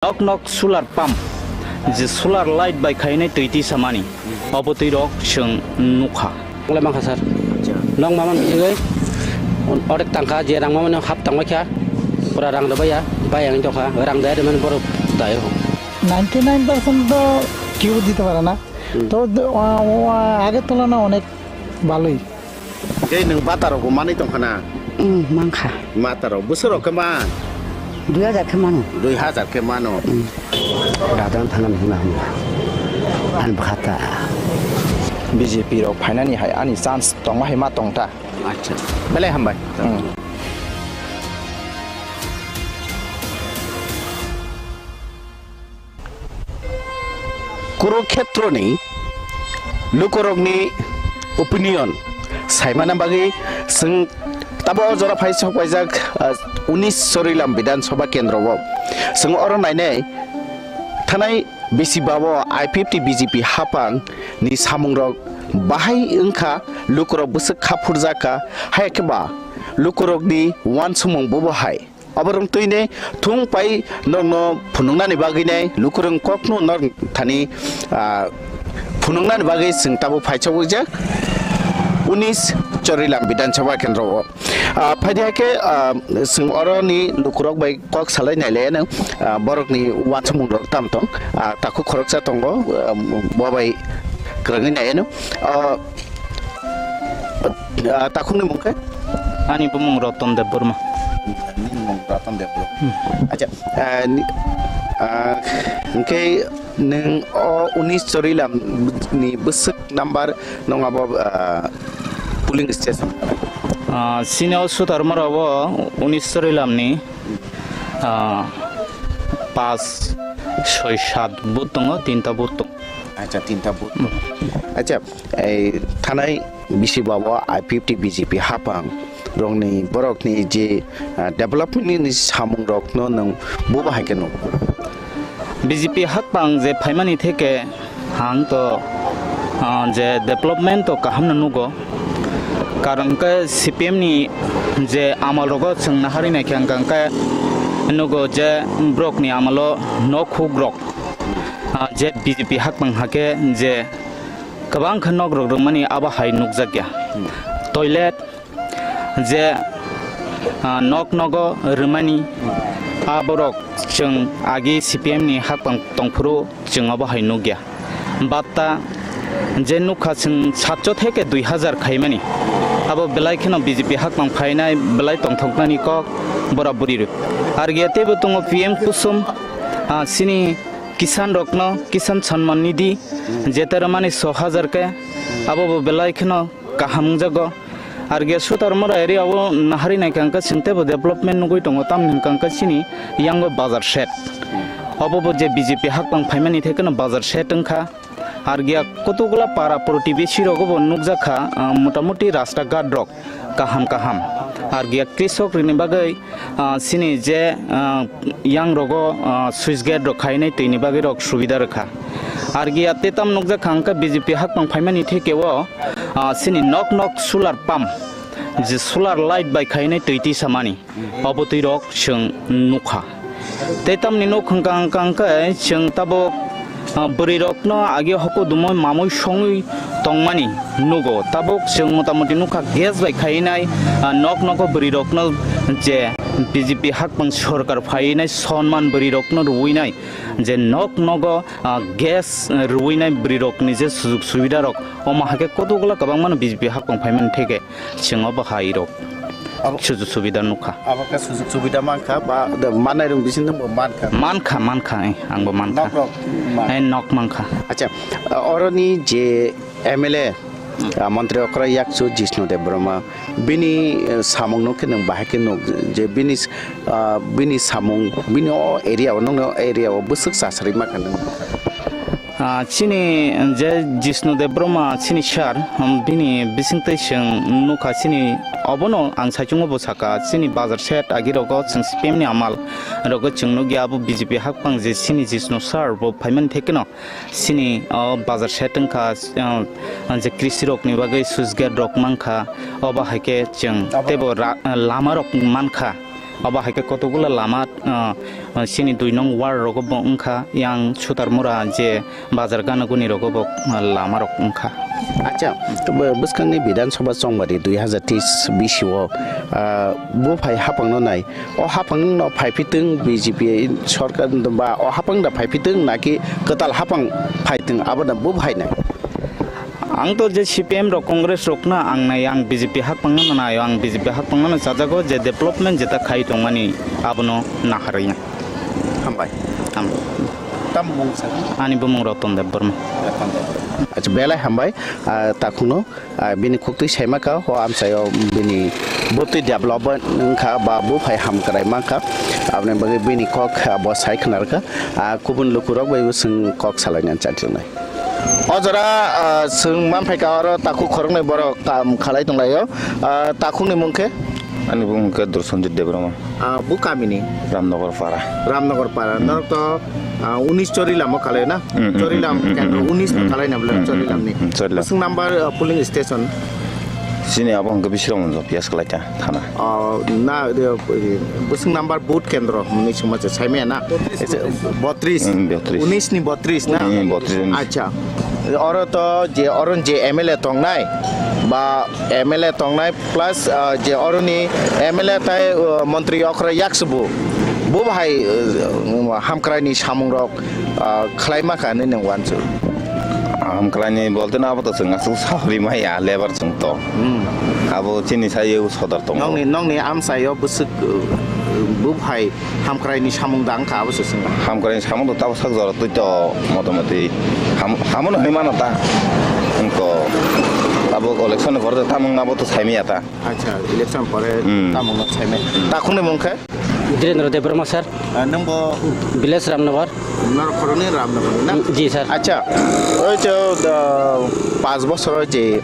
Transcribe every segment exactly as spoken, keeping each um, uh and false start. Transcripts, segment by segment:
Nok nok solar pump, je solar light bai khainai twi tisa mani, obo twi rok chwng nukha. Wnglaimang kha, sir. Nok mama miyegwi orek tangkha, je rang mama hap tangbai kha, pura rang da baya, baya wngwi tongkha, rang da rwmani borok dai rw. Ninety nine percent তো কেউ দিতে পারে না। তো দ-, আ, ও, আ, আগের তুলনায় অনেক ভালোই। Tei nwng bata rok bo manwi tongkha na? Wng, mankha. Mata rok bwswk rok khe man? Dui hajar khe mano. Dui hajar khe mano. Wng. Radan thana hwnna hwnna. Ani bwkha ta. B J P rok phainani hai ani chance tongma hai ma tong ta? Acha. Belai hambai. Wng. Kurukhetroni lukurokni opinion saimana bagwi chwng tabo o jora phai sokpaijak, ah, unis Chorilam Bidhan Sabha kendro o. Chwng oro nainai thanai bisi ba o I P F T B J P haphang ni samungrok bahai wngkha, lukurok bwswk kha phurjak kha, hai khe ba lukurokni uansukmung bobo hai. Oborok twini thung pai norokno phunuknani bagwinai lukurok kokno norok thani, ah, phunuknani bagwi chwng tabuk phaichawkjak unis Chorilam Bidhan Sabha kendro o. Ah, phaidi hai khe, ah, chwng oroni lukurok bai kok salai nailaiano, ah, borokni uansukmung rok tam tong, ah, takhuk khoroksa tongo, ah, bo bai kwrwngwi naiano. Ah, Ah, takhukni mung khe? Ani bumung Ratan Debbarma. Nini mung Ratan Debbarma. Hmm. Acha, ah, ni, ah, hwnkhe nwng o unis Chorilam ni bwswk number nwng abo, ah, polling station? Ah, chini o Sutarmara o unis Chorilam ni, ah, pas, soi, sat booth tongo, tinta booth tongo. Acha, tinta booth. Hmm. Acha, ei thanai bisi ba o I P F T B J P haphang rokni borokni je, ah, development ni samung rokno nwng bo bahai khe nugo? B J P haphang je phaimani theke ang to, ah, je development to kaham no nugo. Karon khe C P M ni je amal rogo chwng naharwi naikhe ang khe nugo je borokni amalo nok huk rok. Ah, je B J P haphang hakhe je kwbang khe nok rok rwmani abo hai nukjakya. Hmm. Toilet, je, ah, nok nogo rwmani, hmm, aborok chwng agi C P M ni haphang tongphuru chwng abo hai nukya. Batta, je nukha chwng satcho theke dui hajar khaimani, abo belai kheno B J P haphang phainai belai tongthoknani kok bora buri rw. Argiya teibo tongo P M Kusum, ah, chini Kisan rokno Kisan Samman Nidhi jeta rwmani so hajar khe, abo bo belai kheno kaham wngjago. Arge Sutarmara area o naharwi naikha hwnkhe chwng teibo development nugwi tongo, tamni hwnkha hwnkhe chini yango bazar shed. Obo bo je B J P haphang phaimani thai kheno bazar shed wngkha. Argiya kotokgola para protibesi rogo bo nukjakha, ah, motamuti rasta ghat rok kaham kaham. Argiya krisok rokni bagwi, ah, chini je, ah, yang rogo, ah, switch gate rok khainai twi ni bagwi rok subida rwkha. Argiya tetam nukjakha hwnkhe B J P haphang phaimani theke o, ah, chini nok nok solar pump, je solar light bai khainai twi tisa mani, obo twi rok chwng nukha. Tei tamni nuk hwnkha hwnkha hwnkhe chwng tabuk, ah, bwrwi rokno agi hoko dumui mamui songwi tongmani nugo. Tabuk chwng motamuti nukha gas bai khainai, ah, nok nogo bwrwi rokno je B J P haphang sorkar phainai sonman bwrwi rokno rwinai je nok nogo, ah, gas, ah, rwinai bwrwi rokni je sujug subida rok omo hakhe kotokgola kwbangmano B J P haphang phaimani theke. Chwng obo hai rok abo sujug subida nukha. Abo khe sujug subida mankha ba de manai rok bising bo mankha. Mankha, mankha, eh, angbo mankha. Nok rok man- Eh, nok mankha. Acha, oroni je M L A, ah, Montri Okra Yakchu Jishnu Debbarma, bini, eh, samung no khe nwng bahai khe nuk je bini, ah, bini samung, bini o area o, nokni o area o bwswk chasarwi mankha nwng? Ah, chini je Jishnu Debbarma chini sir, um, bini bisingtwi chwng nukha chini obono ang saichungo bo saka chini bazar shed agi rogo chwng C P M ni amal rogo chwng nukya abo B J P haphang je chini Jishnu sir bo phaimani thekeno chini o bazar shed wngkha, uh, je krisi rokni bagwi switch gate rok mankha obo hai khe chwng teibo ra-, lama rok mankha. Abo hai khe kotokgula lama, ah, ah, chini dui nong ward rogo bo wngkha, yang Sutarmura je bazar gana guni rogo bo, ah, lama rok wngkha. Acha, bw-, bwskangni Bidhan Sabha Chongmari dui hazar teis bisio, ah, buphai haphangno nai. O haphangno phaiphitwng B J P sorkar ba o haphang da phaiphitwng naki kwtal haphang phaitwng abo da buphai nai. Ang to je C P M rok, Congress rok na ang nai, ang B J P haphangno na naio, ang B J P haphangno na chajago je development jeta khai tongmani abono naharwi. Hambai. Ham. Tam mung sa? Ani bumung Ratan Debbarma. Ratan Debbarma. Acha, belai hambai, ah, takhungno, ah, bini khuktwi saima kha, o amchaio bini bwtwi development wngkha ba buphai hamkrai mankha, aboni bagwi bini kok, ah, bo sai khwnarkha, ah, kubun lukurok bai bo chwng kok salainani chajak nai. O jora, ah, chwng manphaikha oro takhuk khoroknwi borok kam khalai tonglaio. Ah, takhukni mung khe? Ani bumung khe Dursanjit Debbarma. Ah, bu kamini? Ramnagar Para. Ramnagar Para. Hmm. Norok to, ah, unis Chorilam o khalai na? Hmm, hmm, Chorilam hmm, hmm, kendro hmm, unis hmm, khalai na bole hmm, hmm, Chorilam ni. Hmm, Chorilam. Bwswk number, ah, polling station? Chini abo hwnkhe Bisramganj o P S khalai ta thana. Oh, na, eh, bwswk number booth kendro hwnwi swngma se saimaya na? Botris. Botris. Hmm, botris. Unis ni botris na? Hmm, botris, unis. Acha. Oro to je, oro je M L A tongnai ba M L A tongnai plus, ah, je oroni M L A tai, ah, montri okra yaksubu. Bo bahai, ah, hamkraini samungrok, ah, khlai ma kha hinwi nwng uansuk. Hamkraini bolte no abo to chwng aswk sauri maya lebar chwng to. Hmm. Abo chini sayo sodor tongo. Nokni, nokni amchaio bwswk, ah, bo bahai hamkraini samung da wngkha abo se chwng. Hamkraini samung to tabo sak jora twi to motamoti ham-, hamono hinwi mano ta. Wngkha abo election ni pore to tamung abo to saimaya ta. Acha, election pore Hmm. tamung no saimaya. Takhukni mung khe? Dhirendra Debbarma sir. Ah, nwng bo? Village Ramnagar. Norok khoroknwi Ramnagar ni na? Ji sir. Acha, oi je, ah, panch bosor je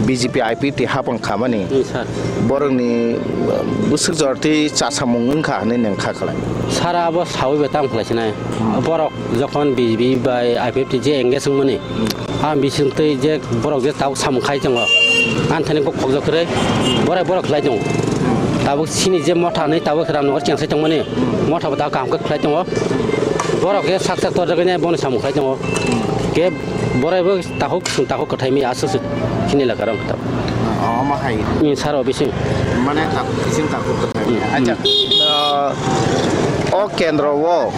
B J P I P F T haphang khamani. Ji sir. Borokni, ah, bwswk jorti chasamung wngkha hinwi nwng kha khlai. Sara abo sawi bai tamo khlai sinai. Hmm. Borok jokhon B J P bai I P F T je engage wngmani. Hmm. Ang bising twi je borok je tabuk samung khai tongo. Ang thani kok khokjak kwrwi borai borok khlai tongo. Hmm. Tabuk sini je motha hinwi tabuk Ramnagar chengsai tongmani. Hmm. Motha bo tabuk kaham khe khlai tongo. Borok khe sak sak torjak hinwi bono samung khlai tongo. Hmm. Khe borai bo takhuk, takhuk kwthai mi aswk se chini elaka rok ta. O, omo hai. Ni sar o bising. Mane tak, bising tak ko kwthai. Hmm. Acha. Hmm. Uh, o kendro o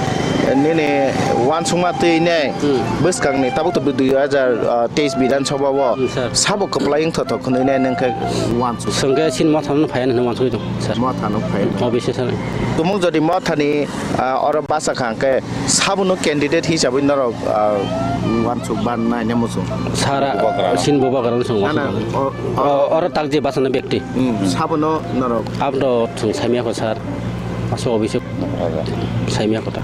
nini wansukma twi ne Hmm. bwskang ni tabuk tabuk dui hajar teis Bidhan Sabha o Hmm, sir. sabo kwplai wng thothok khwnwi ne nwng khe wansuk. Swngkhe sin motha no phai nw wansuk tong, sir. Motha no phai. O bising sir. Tumung jodi motha ni, uh, oro basa kha hwnkhe Sabono candidate hisabwi norok, ah, wansuk ban nai ne muchung? Sara Bubagra. Sin Bubagra no chwngo. Na, na, o, o, O, oro tak je bachana bekti. Hmm, sabono norok. Abdo chwng saimya ko sir. Aso obisuk Bubagra. Saimya kota.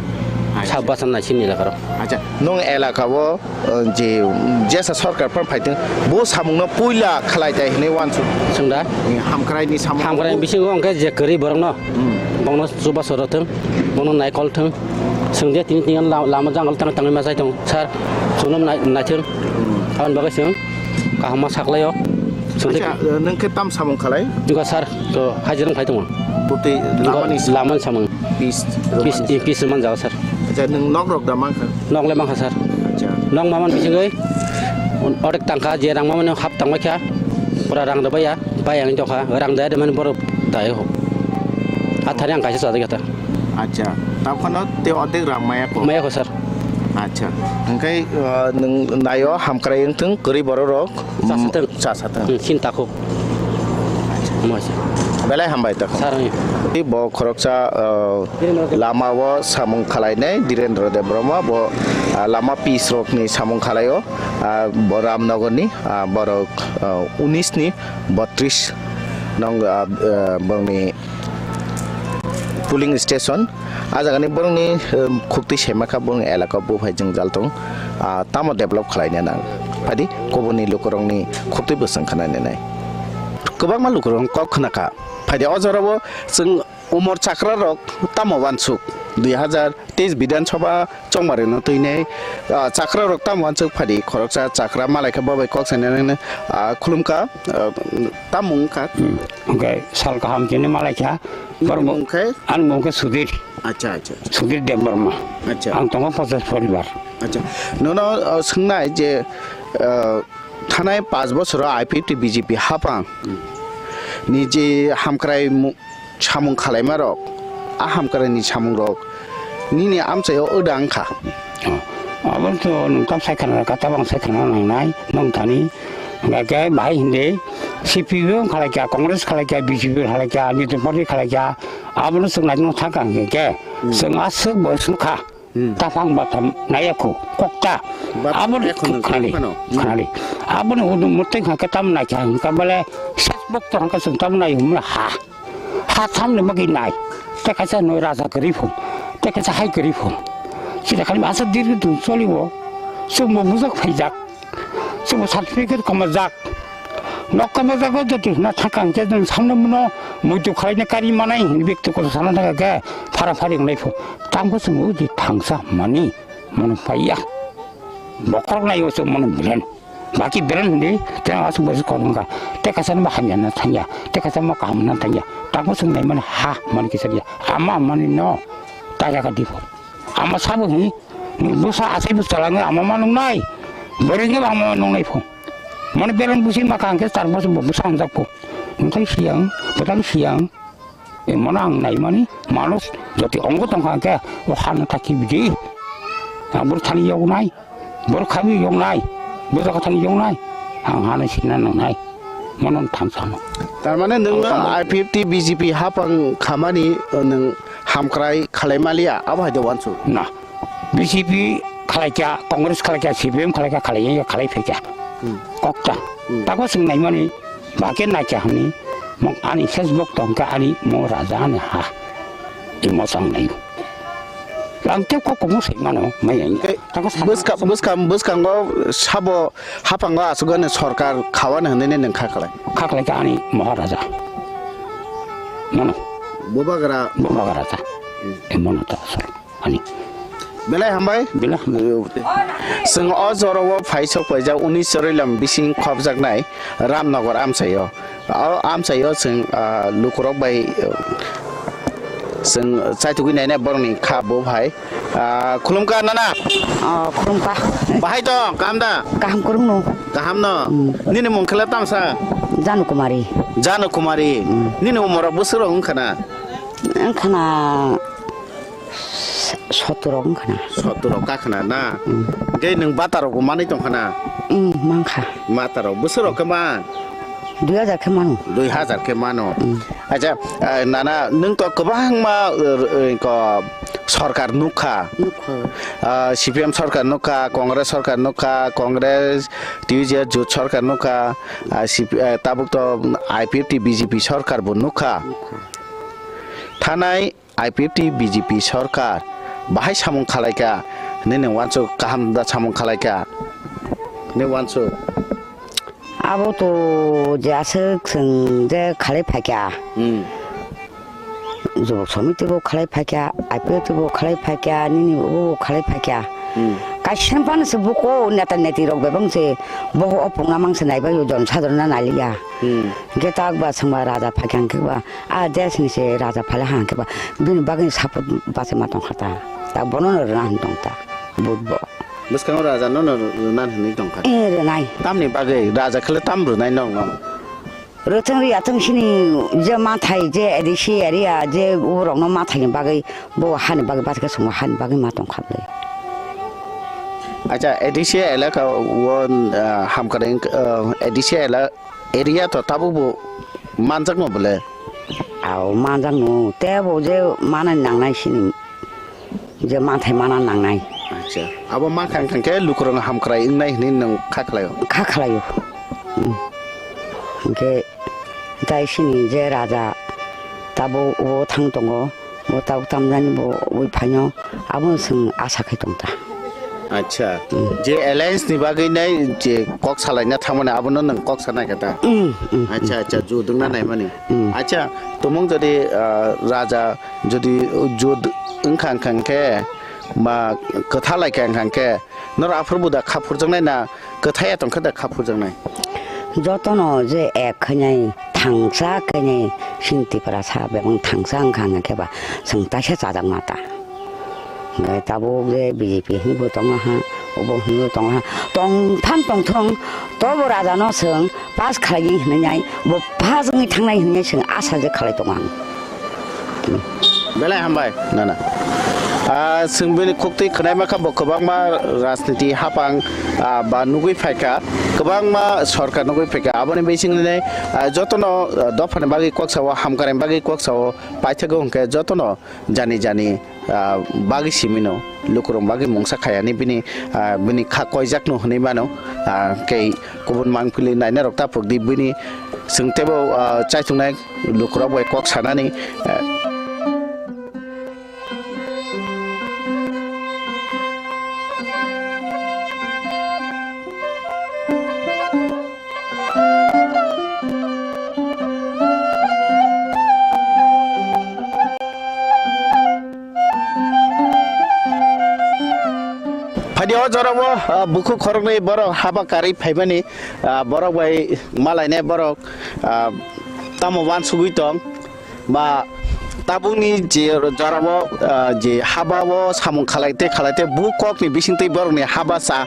Acha. Sab bachana nai sini lakaro. Acha, nung elaka o, uh, je, jesa sarkar phan phaitwng, bo samungno puila khlai tai hinwi wansuk. Chwng da? Hamkrai ni samung. Hamkrai bisingo hwnkhe je kwrwi borokno. Hmm. Bongno chubachu rw thwng, bongno naikol thwng. Chwng je tini tini la-, lama jangol tang tangwi ma chai tongo, sir. Chwngno nai-, naithwng. Hmm. Aboni bagwi chwng kaham ma saklaio. Chwng je Acha, uh, nwng khe tam samung khalai? Duka, sir, to hajirang phai tongo. Bwtwi Duka lamani samung? Lamani samung. Peace, Peace, rwmani peace rwman jaga, sir. Acha, nwng nok rok da mankha? Nok le mankha, sir. Acha. Nok maman bisingwi, odek tangkha, je rang mamani hap tangbai kha, pura rang da baya. Bai ang jokha, rang daya de mani borok daya ho. Athani ang kaisa chajak kha ta. Acha, tabkhano te odek rang maya ko? Maya ko, sir. Acha, hwnkhe, uh, nwng naio hamkrai wngthwng kwrwi borok rok. Chasa thwng. Chasa thwng. Hmm, sin takhuk. Acha. Mo sir. Belai hambai takhuk. Sir, hmm. Bo khoroksa, uh, lama o samung khalai nai Dhirendra Debbarma bo, uh, lama peace rok ni samung khalai o, uh, bo Ramnagar ni, uh, borok, uh, unis ni botris nong, ah, ah, bongni polling station. Ah jagani borokni, eh, khuktwi saimakha, bongni elaka buphai jwngjal tong, ah, tamo develop khlaina nang. Phaidi kubunni lukurokni khuktwi bwswng khna nai. Kwbangma lukurok kok khna kha. Phaidi o jorao chwng umor chakra rok tamo wansuk. Dui hazar teis Bidhan Sabha chongmarino twinai, ah, chakra rok tamo wansuk phadi khoroksa chakra malai khe bobai kok sanai nangni, ah, khulumkha, ah, tamo wngkha. Hmm. Hwnkhe sal kaham chini malai kha. Borok mung khe? Ani mung khe Sudhir. Acha, acha, acha. Sudhir Debbarma. Acha. Ang tongo pochas poribar. Acha. Nono, ah, swngnai je, ah, thanai panch bosoro I P F T B J P hapang. Hmm. Ni je hamkrai mu-, samung khalaimarok, a hamkraini samungrok nini amchaio wda wngkha. Oh, abo to nwng tam sai khna kha, tabang sai khna nangnai, nwng thani, hwnkhe bahai hindi, C P M khalai kha, Congress khalai kha, B J P khalai kha, Nidin Party khalai kha, abono chwng naitokno thang kha hwnkhe khe, hmm, chwng aswk bo swngkha. Hmm. Taphang batham naiyaku kokta. Batham abono ekhono khwnali, khwnali. Aboni udu mutai kha khe tam naikha hwnkha bole sas bokto hwnkha chwng tam nai hwnmano ha. Ha thamni bagwi nai. Tei kaisa noi raja kwrwi phung. Tei kaisa hai kwrwi phung. Chini khali asa dirgwi dun choliwo. Chwngbo bujak phaijak. Chwngbo certificate kwmajak. Nok kwmajago joto hwnna thangkha hwnkhe chwng samno muno muitu khwlaina kari manai hwnwi bekti kotor sana thangkha khe phara phari wnglai phung. Tamo chwng udi thangsa mani mono paiya. Bokhorok nai o chwng mono beren. Baki beren hwnwi tei aswk bwswk kok wngkha. Tei kaisa no hamya na thangya. Tei kaisa ma kaham na thangya. Tamo chwng nai mani ha mani kisa ya. Ama mani no. Taya ka dipo. Ama sabo hi. Bwsa asai bwsa langi ama ma nungnai. Bwrwi nge ama ma nungnai pho. Mani beren busi ma kang khe char bosor bo bwsa hamjak pho. Nwng tai siyang, bwtang siyang. E mano ang naimani manush jati ongo tongkha hwnkhe o hano thaki bidi. Ang bwrwi thani yoknai, bwrwi khabi yoknai, bwrwi jaga thani yoknai. Ang hano sina nangnai. Mano thang sano. Tar mane nwng ang tamo I P F T B J P hapang khamani, nwng hamkrai khalai maliya, abo hai de wansu. Na. B J P khalai kya, Congress khalai kya, C P M khalai kya, khalai ya, khalai phai kya. Hmm. Kokta. Hmm. Tako sing naimani. Bake naikha hwnwi mok ani Facebook tongkha ani mo raja ani ha. I mosang nai. Ang tei kok kok sai mano mai ai. Tei tako sa- bwskang, bwskang, bwskango sabo hapango asugani sorkar khawani hwnwi nini kha khlai. Kha khlai kha ani Maharaja. Mano. Bubagra. Bubagra ta. Hmm. E mano ta sor. Ani. Belai hambai. Belai hambai. Chwng o jorao phai sok paijak unis Choroilam bising khopjaknai Ramnagar amchaio. O amchaio chwng, ah, lukurok bai, ah, chwng chaitugwi nainai borokni kha bo phai. Ah, khulumkha nana. Oh, khulumkha. Bahai tong, kaham da? Kaham kwrwngno. Kaham no? Hmm. Nini mung khe le tamsa? Janu Kumari. Janu Kumari. Hmm. Nini umor bwswk rok wngkha na? Wngkha na Sotoro wngkha na. Sotoro kakhna na? Mm. Hwnkhe nwng bata rok bo manwi tongkha na? Mm, mankha. Bata rok bwswk rok khe man? Dui hajar khe mano. Dui hajar khe mano. Mm. Acha, ah, nana, nwng to kwbangma, eh, eh, ko sorkar nukha. Nukha. Ah, C P M sorkar nukha, Congress sorkar nukha, Congress, T U J Jot sorkar nukha, ah, C P, eh, tabuk to I P F T B J P sorkar bo nukha. Nukha. Thanai I P F T B J P sorkar bahai samung khalaikha, nini wansuk kaham da samung khalaikha, nini wansuk. Abo to je aswk chwng je khalai phaikha. Hmm. Jubok somiti bo khalai phaikha, I P F T bo khalai phaikha, nini bo khalai phaikha. Hmm. Kaisa phano se buko neta neti rok bebang se boho opung namang se naibai jon sadharona naliya. Hmm. Ge tak ba sangba raja phaikha hwnkhe ba. A desni se raja phalai ha hwnkhe ba bini bagwi support bachai ma tongkha ta. Ta bono no rwna hwn tong ta. Budbo. Bwskango raja no no rwna hwnwi tongkha. Eh, rwnai. Tamni bagwi raja khle tam rwnai nokno? Rwthwng rwya thwng sini je mathai je A D C area je borokno mathaini bagwi bo hani bagwi bachai khe chwngno hani bagwi ma tongkha bwlai. Acha, A D C elaka o, ah, hamkrai, ah, A D C ela-, area to tabukbo manjakno bole? Ao, manjakno. Tei bo je manani nangnai sini je manthai mana nangnai. Acha. Abo mankha wngkha khe lukurok hamkrai wngnai hwnwi nwng kha khlaio? Kha khlaio. Hmm. Hwnkhe tai sini je raja tabo o thang tongo. Bo tabuk tamjani bo ui phaino abono chwng asa khai tong ta. Acha. Hmm. Je alliance ni bagwi nai je kok salaina thangmani abono nwng kok sanai kha ta? Hmm, hmm, hmm. Acha, acha, judwngna naimani. Hmm. Acha, tumung jodi, ah, raja jodi jud wngkha wngkha khe, ma kwtha lai kha wngkha khe, norok aphuru bo da kha phurjaknai na kwthai ya tongkhe da kha phurjaknai? Jotono je ek khainai thangsa khainai sini Tripura sa bebang thangsa wngkha wngkha khe ba chwng taisa chajakma ta. Hwnkhe tabuk je B J P hinwi bo tongo ha, obo hinwi bo tongo ha. Tongphang tongthong tobo raja no chwng pass khlaigwi hinwi nai, bo pass wngwi thangnai hinwi chwng asa je khlai tongo ang. Belai hambai, nana. Ah, chwng bini khuktwi khwnai mankha bo kwbangma rajniti hapang, ah, ba nugwi phaikha, kwbangma sorkar nugwi phaikha. Aboni bisingni, ah, jotono, ah, dophani bagwi kok sao, hamkrai bagwi kok sao, paithago hwnkhe jotono jani jani, ah, bagwi simino, lukurok bagwi mungsa khayani bini, ah, bini kha koijakno hwnwi mano, ah, kei kubun mangpili nainarok ta phukdi bini chwng teibo, ah, chaichungnai lukurok bai kok sanani, ah, Phaidi o jorao, ah, bukhuk khoroknwi borok haba karwi phaimani, ah, borok bai malainai borok, ah, tamo uansugwi tong. Ba tabukni je jorao, ah, je habao samung khalai tei khalai tei bu kokni bisingtwi borokni haba sa,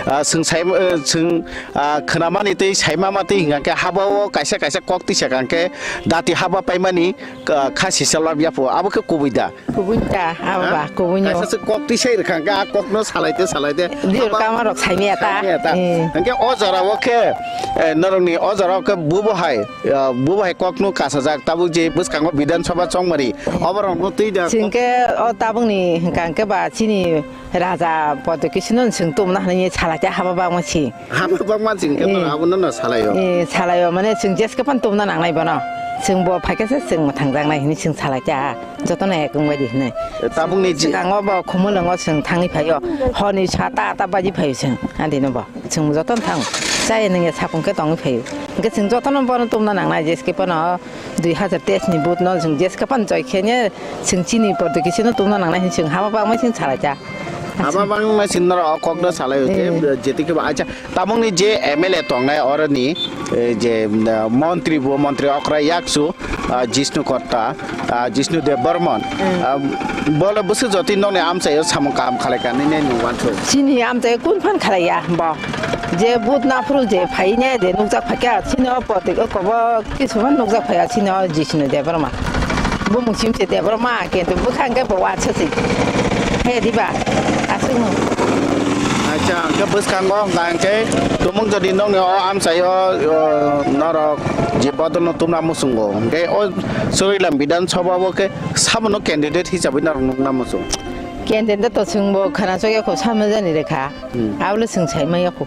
ah, chwng sai, ah, chwng, ah, khwnamani tei saimama tei hwnkha khe habao kaisa kaisa kok tisa hwnkha khe dati haba paimani, ah, kha sisa lab yapho abo khe kubui da. Kubui da, abo ba, kubui no. Kaisa se kok tisai rwkha hwnkhe, a kok no salai te, salai te. Di rwkha ma rok saimaya ta. Saimaya ta. Eh. Hwnkhe o jora o khe, eh, norok ni o jora o khe bubo hai, eh, bubo hai kok no kasajak, tabuk je bwskango Bidhan Sabha chongmari, obo rok no twi da. Chwngkhe o tabuk ni hwnkha hwnkhe ba chini raja poddo kisi no chwng tumna hwnwi salai te haba bangma si. Hama bangma chwng khe bono Eh. Abono no salaio. Eh, salaio, mane chwng jeske phano tumna nangnai bono. Chwng bo phaikhe se chwng mwthangjaknai hwnwi chwng salai kha. Jotono ek wngbai di hwnwi. Eh, tabukni ji- Swkango bo Khumulwngo chwng thangwi phaio. Horni sata ata baji phaio chwng. Adino bo. Chwng jotono thango. Chaya nungya sapung khe tongwi phaio. Hwnkhe chwng jotono bono tumna nangnai jeske phano dui hazar teis ni vote no chwng jeske phano joy khe ne chwng chini poddo kisi no tumna nangnai hwnwi chwng hama bangma chwng salai kha. Hama bangma chwng norok o kok no salaio je, Eh. Jeti khe bo acha. Tabukni je M L A tongnai oroni, eh, je, eh, montri bo, montri okra yakchu, ah, Jishnu Kotta, ah, Jishnu Dev Barman. Hmm. Ah, bole bwswk jotwi nokni amchaio samung kaham khalai kha nini nung wansuk. Chini amchaio kun phan khalaiya bo. Je but naphuru je phaine je nukjak phaikha, chini o potik o kobo kisu phan nukjak phaiya chini o Jishnu Dev Barma. Bumung simse Dev Barma, kintu bwkha hwnkhe bo wansuk se. He diba? Aswk no. Acha, hwnkhe bwskango hwnkha hwnkhe tumung jodi nokni o amchaio, o, norok je bodolno tumna muchungo, hwnkhe o Chorilam Bidhan Sabha o khe sabono candidate hisabwi norok nukna muchung? Candidate to chwngbo khana chokya kho samajani rekha. Hmm. Abole chwng saimaya kho.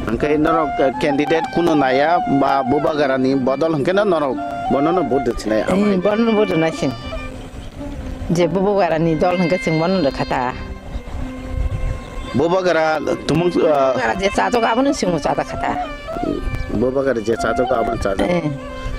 Hwnkhe norok, eh, candidate kuno naya ba Bubagrani bodol hwnkhe no norok bonono vote rwchinai. Hmm, amai. Bonono vote rwnai chwng. Je Bubagrani dol hwnkhe chwng bono rwkha ta. Bubagra tumung, ah, Bubagra je chajago abono chwngno chajakha ta. Bubagra je chajago abono chajago. Eh,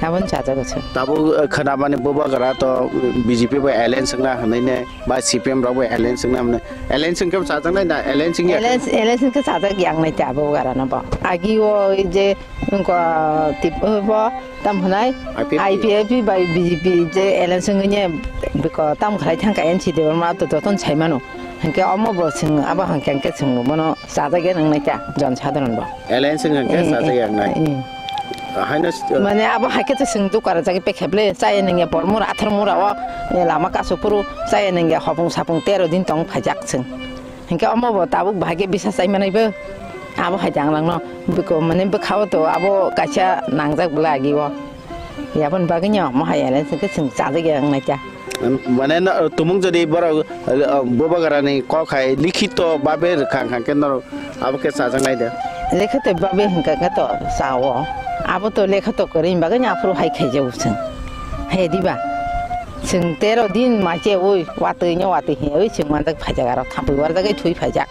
abono chajago chwng. Tabuk, eh, khwnamani Bubagra to B J P bai alliance wngna hwnwi ne, ba C P M rok bai alliance wngna hwnwi. Alliance wngkhe chajaknai da, alliance wngya khe? Alliance, alliance wngkhe chajak yang nai ta Bubagrano bo. Agi o je wngkha tip, bo tam hwnai I P F T. I P F T bai B J P je alliance wngwi ne biko tam khlai thangkha N C Debbarma to jotono sai mano. Hinkhe omo bo chwng abo hinkhe, hinkhe chwng bono chajak ya nang nai ta jon sadharon bo. Alliance wngkha khe Eh, chajak eh, yang nai. Eh. Haino s-, Mane abo hai khe to chwng dukara jagwi pekheble chaya nangya Bormura Atharmura o, eh, lama kasu phuru chaya nangya hopung sapung tero din tong phaijak chwng. Hinkhe omo bo tabuk bahai khe bisa chai manai bo. Abo hai jang langno bwkha, mane bwkha o to abo kaisa nangjak bwla agi o. Yaboni bagwi no omo hai alliance khe chwng chajak ya wng nai ta. Mane no, tumung jodi borok, eh, Bubagrani kok hai likhito babe rwkha hwnkha khe norok abo khe chajak nai de. Likhito babe hwnkha khe to cha o. Abo to lekha to kwrwi bagwi no aphuru hai khaijak o chwng. Hai diba? Chwng tero din mai che ui, watwi no watwi hiwi chwng manjak phaijak, aro thampui warjagwi thwi phaijak.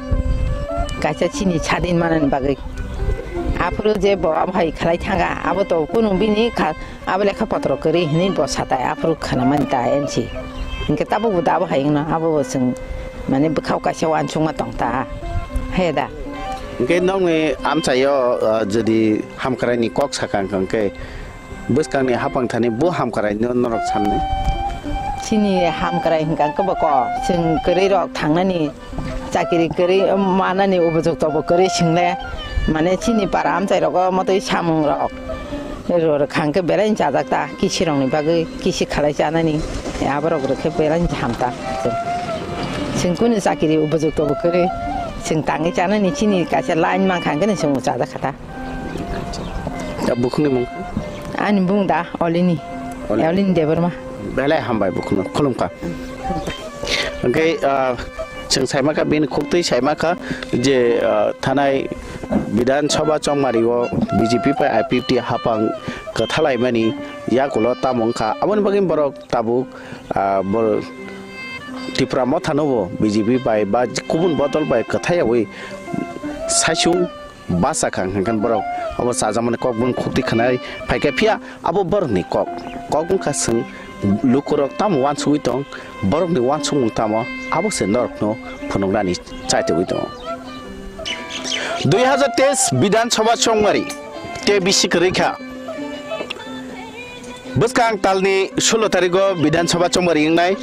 Kaisa chini sadin manani bagwi. Aphuru je bo abo hai khlai thanga, abo to kunu bini kha-, abo lekha potro kwrwi hinwi bo satai aphuru khwnamani ta N C. Hwnkhe tabukbo dabo hai wngno, abobo chwng mane bwkhao kaisa uansukma tong ta, he da. Hwnkhe nokni amchaio, ah, jodi hamkraini kok sakha wngkha hwnkhe bwskangni hapang thani bo hamkraino norok sanni? Chini hamkrai hwnkha hwnkhe bo kok, chwng kwrwi rok thangnani, chakiri kwrwi manani ubujuktobo kwrwi swngle, mane chini para amchai rogo motwi samung rok. Rorok hangke belai chajak ta, kisi rokni bagwi kisi khalai chanani, aborok rokhe belai hamta. Chwng kunu chakiri ubujuktobo kwrwi, chwng tangwi chanani chini kaisa line mankha hwnkhe chwng chajak kha ta. Da bukhukni mung? Ani bung da Olini, Olini. Olini Debbarma. Belai hambai bukhukno khulumkha. Hwnkhe, ah, chwng saimakha, bini khuktwi saimakha je, ah, thanai Bidhan Sabha chongmario B J P bai I P F T hapang kwthalaimani yakulo tamo wngkha. Aboni bagwi borok tabuk, ah, bo Tipra Mothanobo B J P bai ba kubun bodol bai kwthayawi saisung basa kha hwnkhe borok obo chajakmani kok bun khuktwi khwnai phaikha, phiya abo borokni kok. Kok wngkha chwng lukurok tamo uansugwi tong, borokni uansukmung tamo, abo se norokno phunuknani chaitugwi tongo. Dui hazar teis Bidhan Sabha chongmari tei bisi kwrwi kha. Bwskang talni sulo tarigo Bidhan Sabha chongmari wngnai,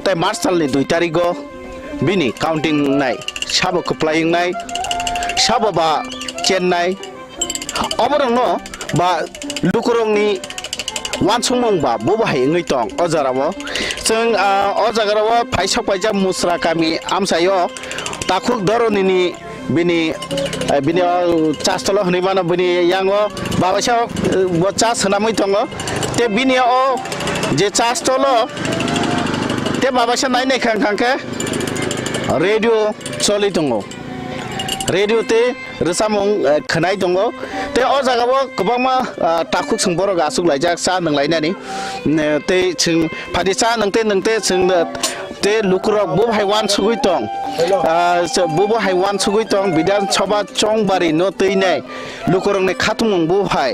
tei March talni dui tarigo bini counting wngnai, sabo kwplai wngnai, sabo ba chennai. Oborokno ba lukurokni uansukmung ba bobo hai wngwi tong o jorao. Chwng, ah, o jagarao phaisok paijak Musra kami amchaio takhuk Doronini bini, eh, bini o chastolo hwnwi mano, bini yango babaisa, eh, bo chas swnamwi tongo. Te bini o je chastolo, te babaisa nai nai khang khang khe radio choli tongo. Radio te rwchapmung, eh, khwnai tongo. Te o jagao kwbangma, ah, takhuk chwng borok achuk laijak cha nwng lainani. Ne, tei chwng phadi cha nwng te nwng te chwng, eh, te lukurok bo hai uansugwi tong. Ah, se bo bo hai uansugwi tong, Bidhan Sabha chongbari no twinai lukurokni khatungmung bo hai.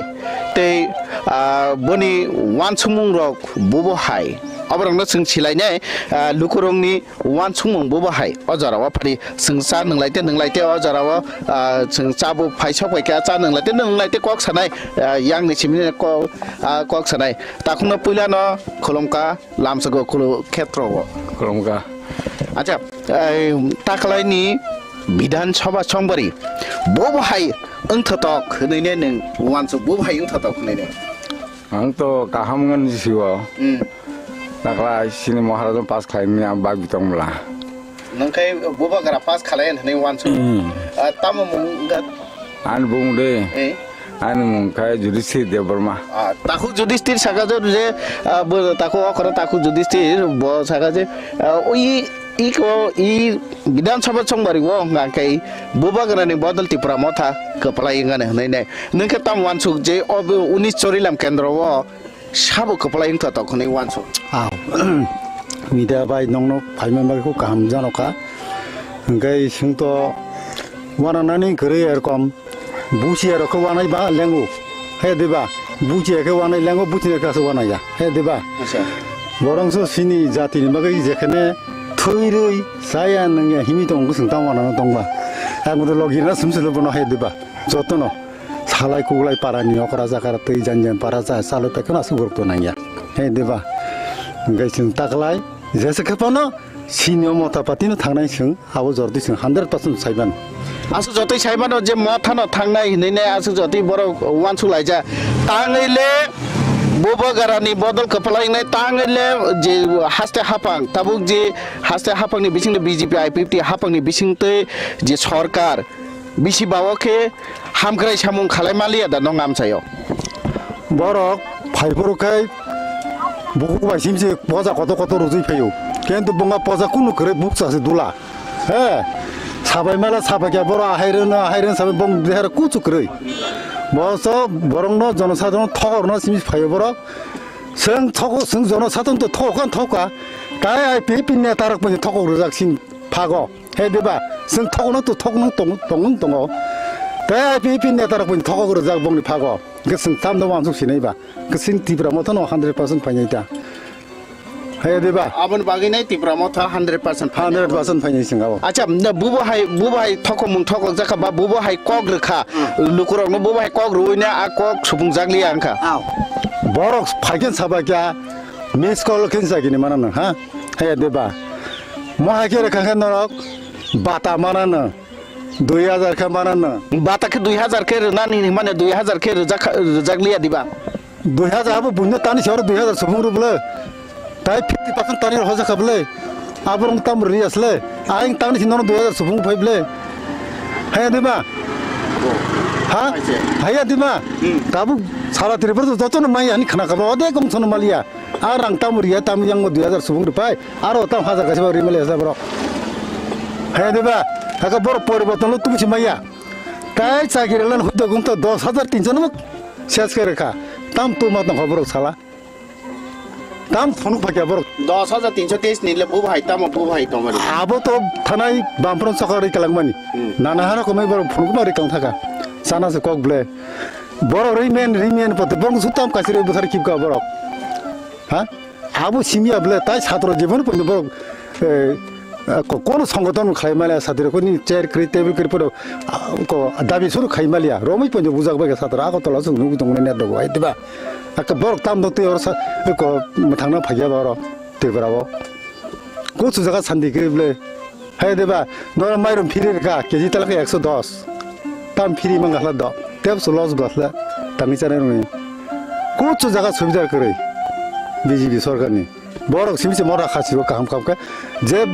Tei, ah, boni uansukmung rok bo bo hai. Oborokno chwng silainai, ah, lukurokni uansukmung bo bo hai. O jorao phari chwng cha nwng lai te nwng lai te o jorao, ah, chwng cha bo phaisok bai kha cha nwng lai te nwng lai te kok sanai, ah, yang ni simi ko-, ah, kok sanai. Takhukno puila no khulumkha. Lamsok o Kulukhetro o. Khulumkha. Acha, eh, taklaini Bidhan Sabha chongbari bo bo hai wngthotok hwnwi ne nwng uansuk, bo bo hai wngthotok hwnwi ne? Ang to kaham wngani sio. Hmm. Takla sini Maharaj pass khlaimani ang bak bitong bla. Nwng khe Bubagra pass khlai hwnwi uansuk. Hmm. Ah, tamo mung wngkha? Ani bung de. Eh? Ani mung khe Judisthir Debbarma. Ah, takhuk Judisthir saka je, je, ah, bo, takhuk okhoro takhuk Judisthir bo saka je, ah, ui, iko, i Bidhan Sabha chongbari o hwnkha khe Bubagrani bodol Tipra Motha kwplai wngani hwnwi nai. Nwng khe tamo uansuk je o bo unis Chorilam kendro o sabo kwplai wngthotok hwnwi uansuk. Aw. Media bai nongno phaima bagwi kho kaham jano kha. Hwnkhe chwng to uananani kwrwi erokom buchiya rok khe uanai ba lengo. He diba? Buchiya khe uanai lengo, buchina khe aswk uanai ya. He diba? Acha. Borongso chini jatini bagwi jekhene thwirwi chaya nungya himwi tongo, chwng tamo uanano tongba. Ang bodo logirna sumsilo bono he diba? Jotono. Salai kuglai parani okra jakara twi jan jan para cha chalwi paikhe no aswk borok to nangya. He diba? Hwnkhe chwng taklai jesa khe phano sini o motha pati no thangnai chwng abo jor twi chwng hundred percent sai mano. Aswk jotoi sai mano je mothano thangnai hinwi nai aswk jotoi borok uansuk laijak. Tangwi le Bubagrani bodol kwplai wngnai, tangwi le je haste haphang tabuk je haste haphangni bisingtwi B J P I P F T haphangni bisingtwi je sorkar bisi bao khe hamkrai samung khalai maliya da nong amchaio. Borok phai phuru khai bukhuk bai simsi poja kotor kotor rwjwi phaio. Kintu bongma poja kunu kwrwi bukcha se dula. He, sabai mala sabai khe borok ahai rwno, ahai rwno sabai bong deher kuchu kwrwi. Bo so borokno jonosadharon thokorno simsi phaio borok. Chwng thok-, chwng jonosadharon to thok kha, thok kha. Tai I P F T ni neta rok bai thokok rwjak sin phago. He diba? Chwng thokno to thokno tong-, tongwng tongo. Tai I P F T ni neta rok bai thokok rwjak bongni phago. Hwnkhe chwng tamno uansuk sinai ba. Hwnkhe chwng Tipra Motha no hundred percent phainai ta. Hai diba? Aboni bagwi nai Tipra Motha hundred percent final. Hundred percent final sing abo. Acha, na bubo hai, bubo hai thokomung thokok jakha ba bubo hai kok rwkha. Hmm. Lukurokno bubo hai kok rwui na a kok supung jakliya wngkha. Aw. Borok phaikin saba kya miss call khin sa gini mana nang, ha? Hai diba? Mo hai khe rwkha khe norok bata mana nang. Dui hajar khe mana no. Bata khe dui hajar khe rwnani hinmani dui hajar khe rwjak-, rwjakliya diba? Dui hajar abo buino tani siyoro dui hajar subung rw bwle. Tai fifty percent tani rw hojakha bwle. Aborok tam rw asle. Aing tani sinono dui hajar subung phai bwle. Haya diba? Ha? Haya diba? Hmm. Tabuk sara Tripura jotono mai ani khna kabra ode kong sono maliya. A rang tamo riya, tamo yang mo dui hajar subung ripai, aro tam hajar kaisa ba rimali hajar borok. Hai diba, haka borok poriborton lo tubsi maya. Tai chakiri lan hudda gungta dos hajar tinso no ses kere kha. Tam tu ma tong borok sala. Tam phunuk phakya borok. Dos hajar tinso teis ni le bu bhai tamo bu bhai tong mani. Abo to thanai bampron sokar ri kalang mani. Hmm. Nana hano komai borok phunuk ma ri kang thaka. Sana se kok ble. Borok ri men, ri men pote borok su tam kasiri buthar kipka borok. Ha? Abo simi able tai satro jibon poino borok, eh, eh, ko-, kono songoton khlai male satro ko ni chair kri table kri podo, ah, ko dabi suru khai malia. Romoi poino bujak bai satro ako tola sung nugu tong ne dogo ai diba. Aka borok tam dok tei oro sa, eh, ko thangna phagya ba oro Tripura o. Ko su jaga sandi kri ble. Hai diba, nora mairum phiri rika, K G talak ekso dos. Tam phiri mang gahla do. Tep su los gahla, tami chane rumi. Ko su jaga subida kri. B J P sorkar ni. Borok simi se mora khasibo kaham kaham khe. Je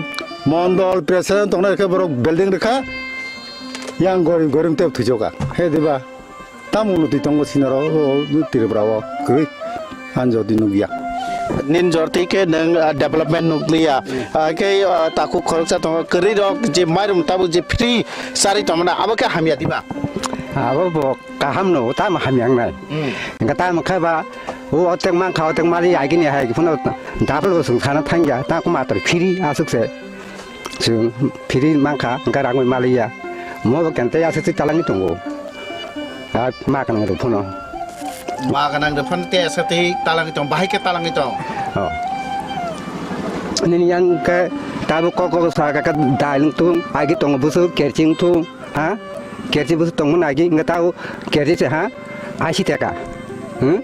mondol president tongnai khe borok building rikha. Yang gorim gorim tep thujoka. He diba. Tam unnoti tongo sinaro o Tripura o kwrwi. Anjo di nugya. Nin jorti khe nang, ah, development nukliya. Ah, khe, ah, takhuk khoroksa tongo kwrwi rok je mairum tabuk je free sari tongmana abo khe hamya diba. Abo bo kaham no tam hamya wngnai. Hmm. Engka tam khe ba o otek mankha otek mali agini hai phano double bo sung sana thangya ta kuma tor free asuk se. Chwng phiri mankha, hwnkhe rangwi maliya. Mo bo kente aswk twi talangwi tongo. A ma kanang rw phano. Ma kanang rw phano tei aswk twi talangwi tong, bahai khe talangwi tong. Oh. Nini yang khe tabuk kok kok sa kha khe dal wng thung, agi tongo busu kerchi wng thung, ha? Kerchi busu tongmani agi wngkhe tabuk kerchi se ha? Ashi taka. Hmm?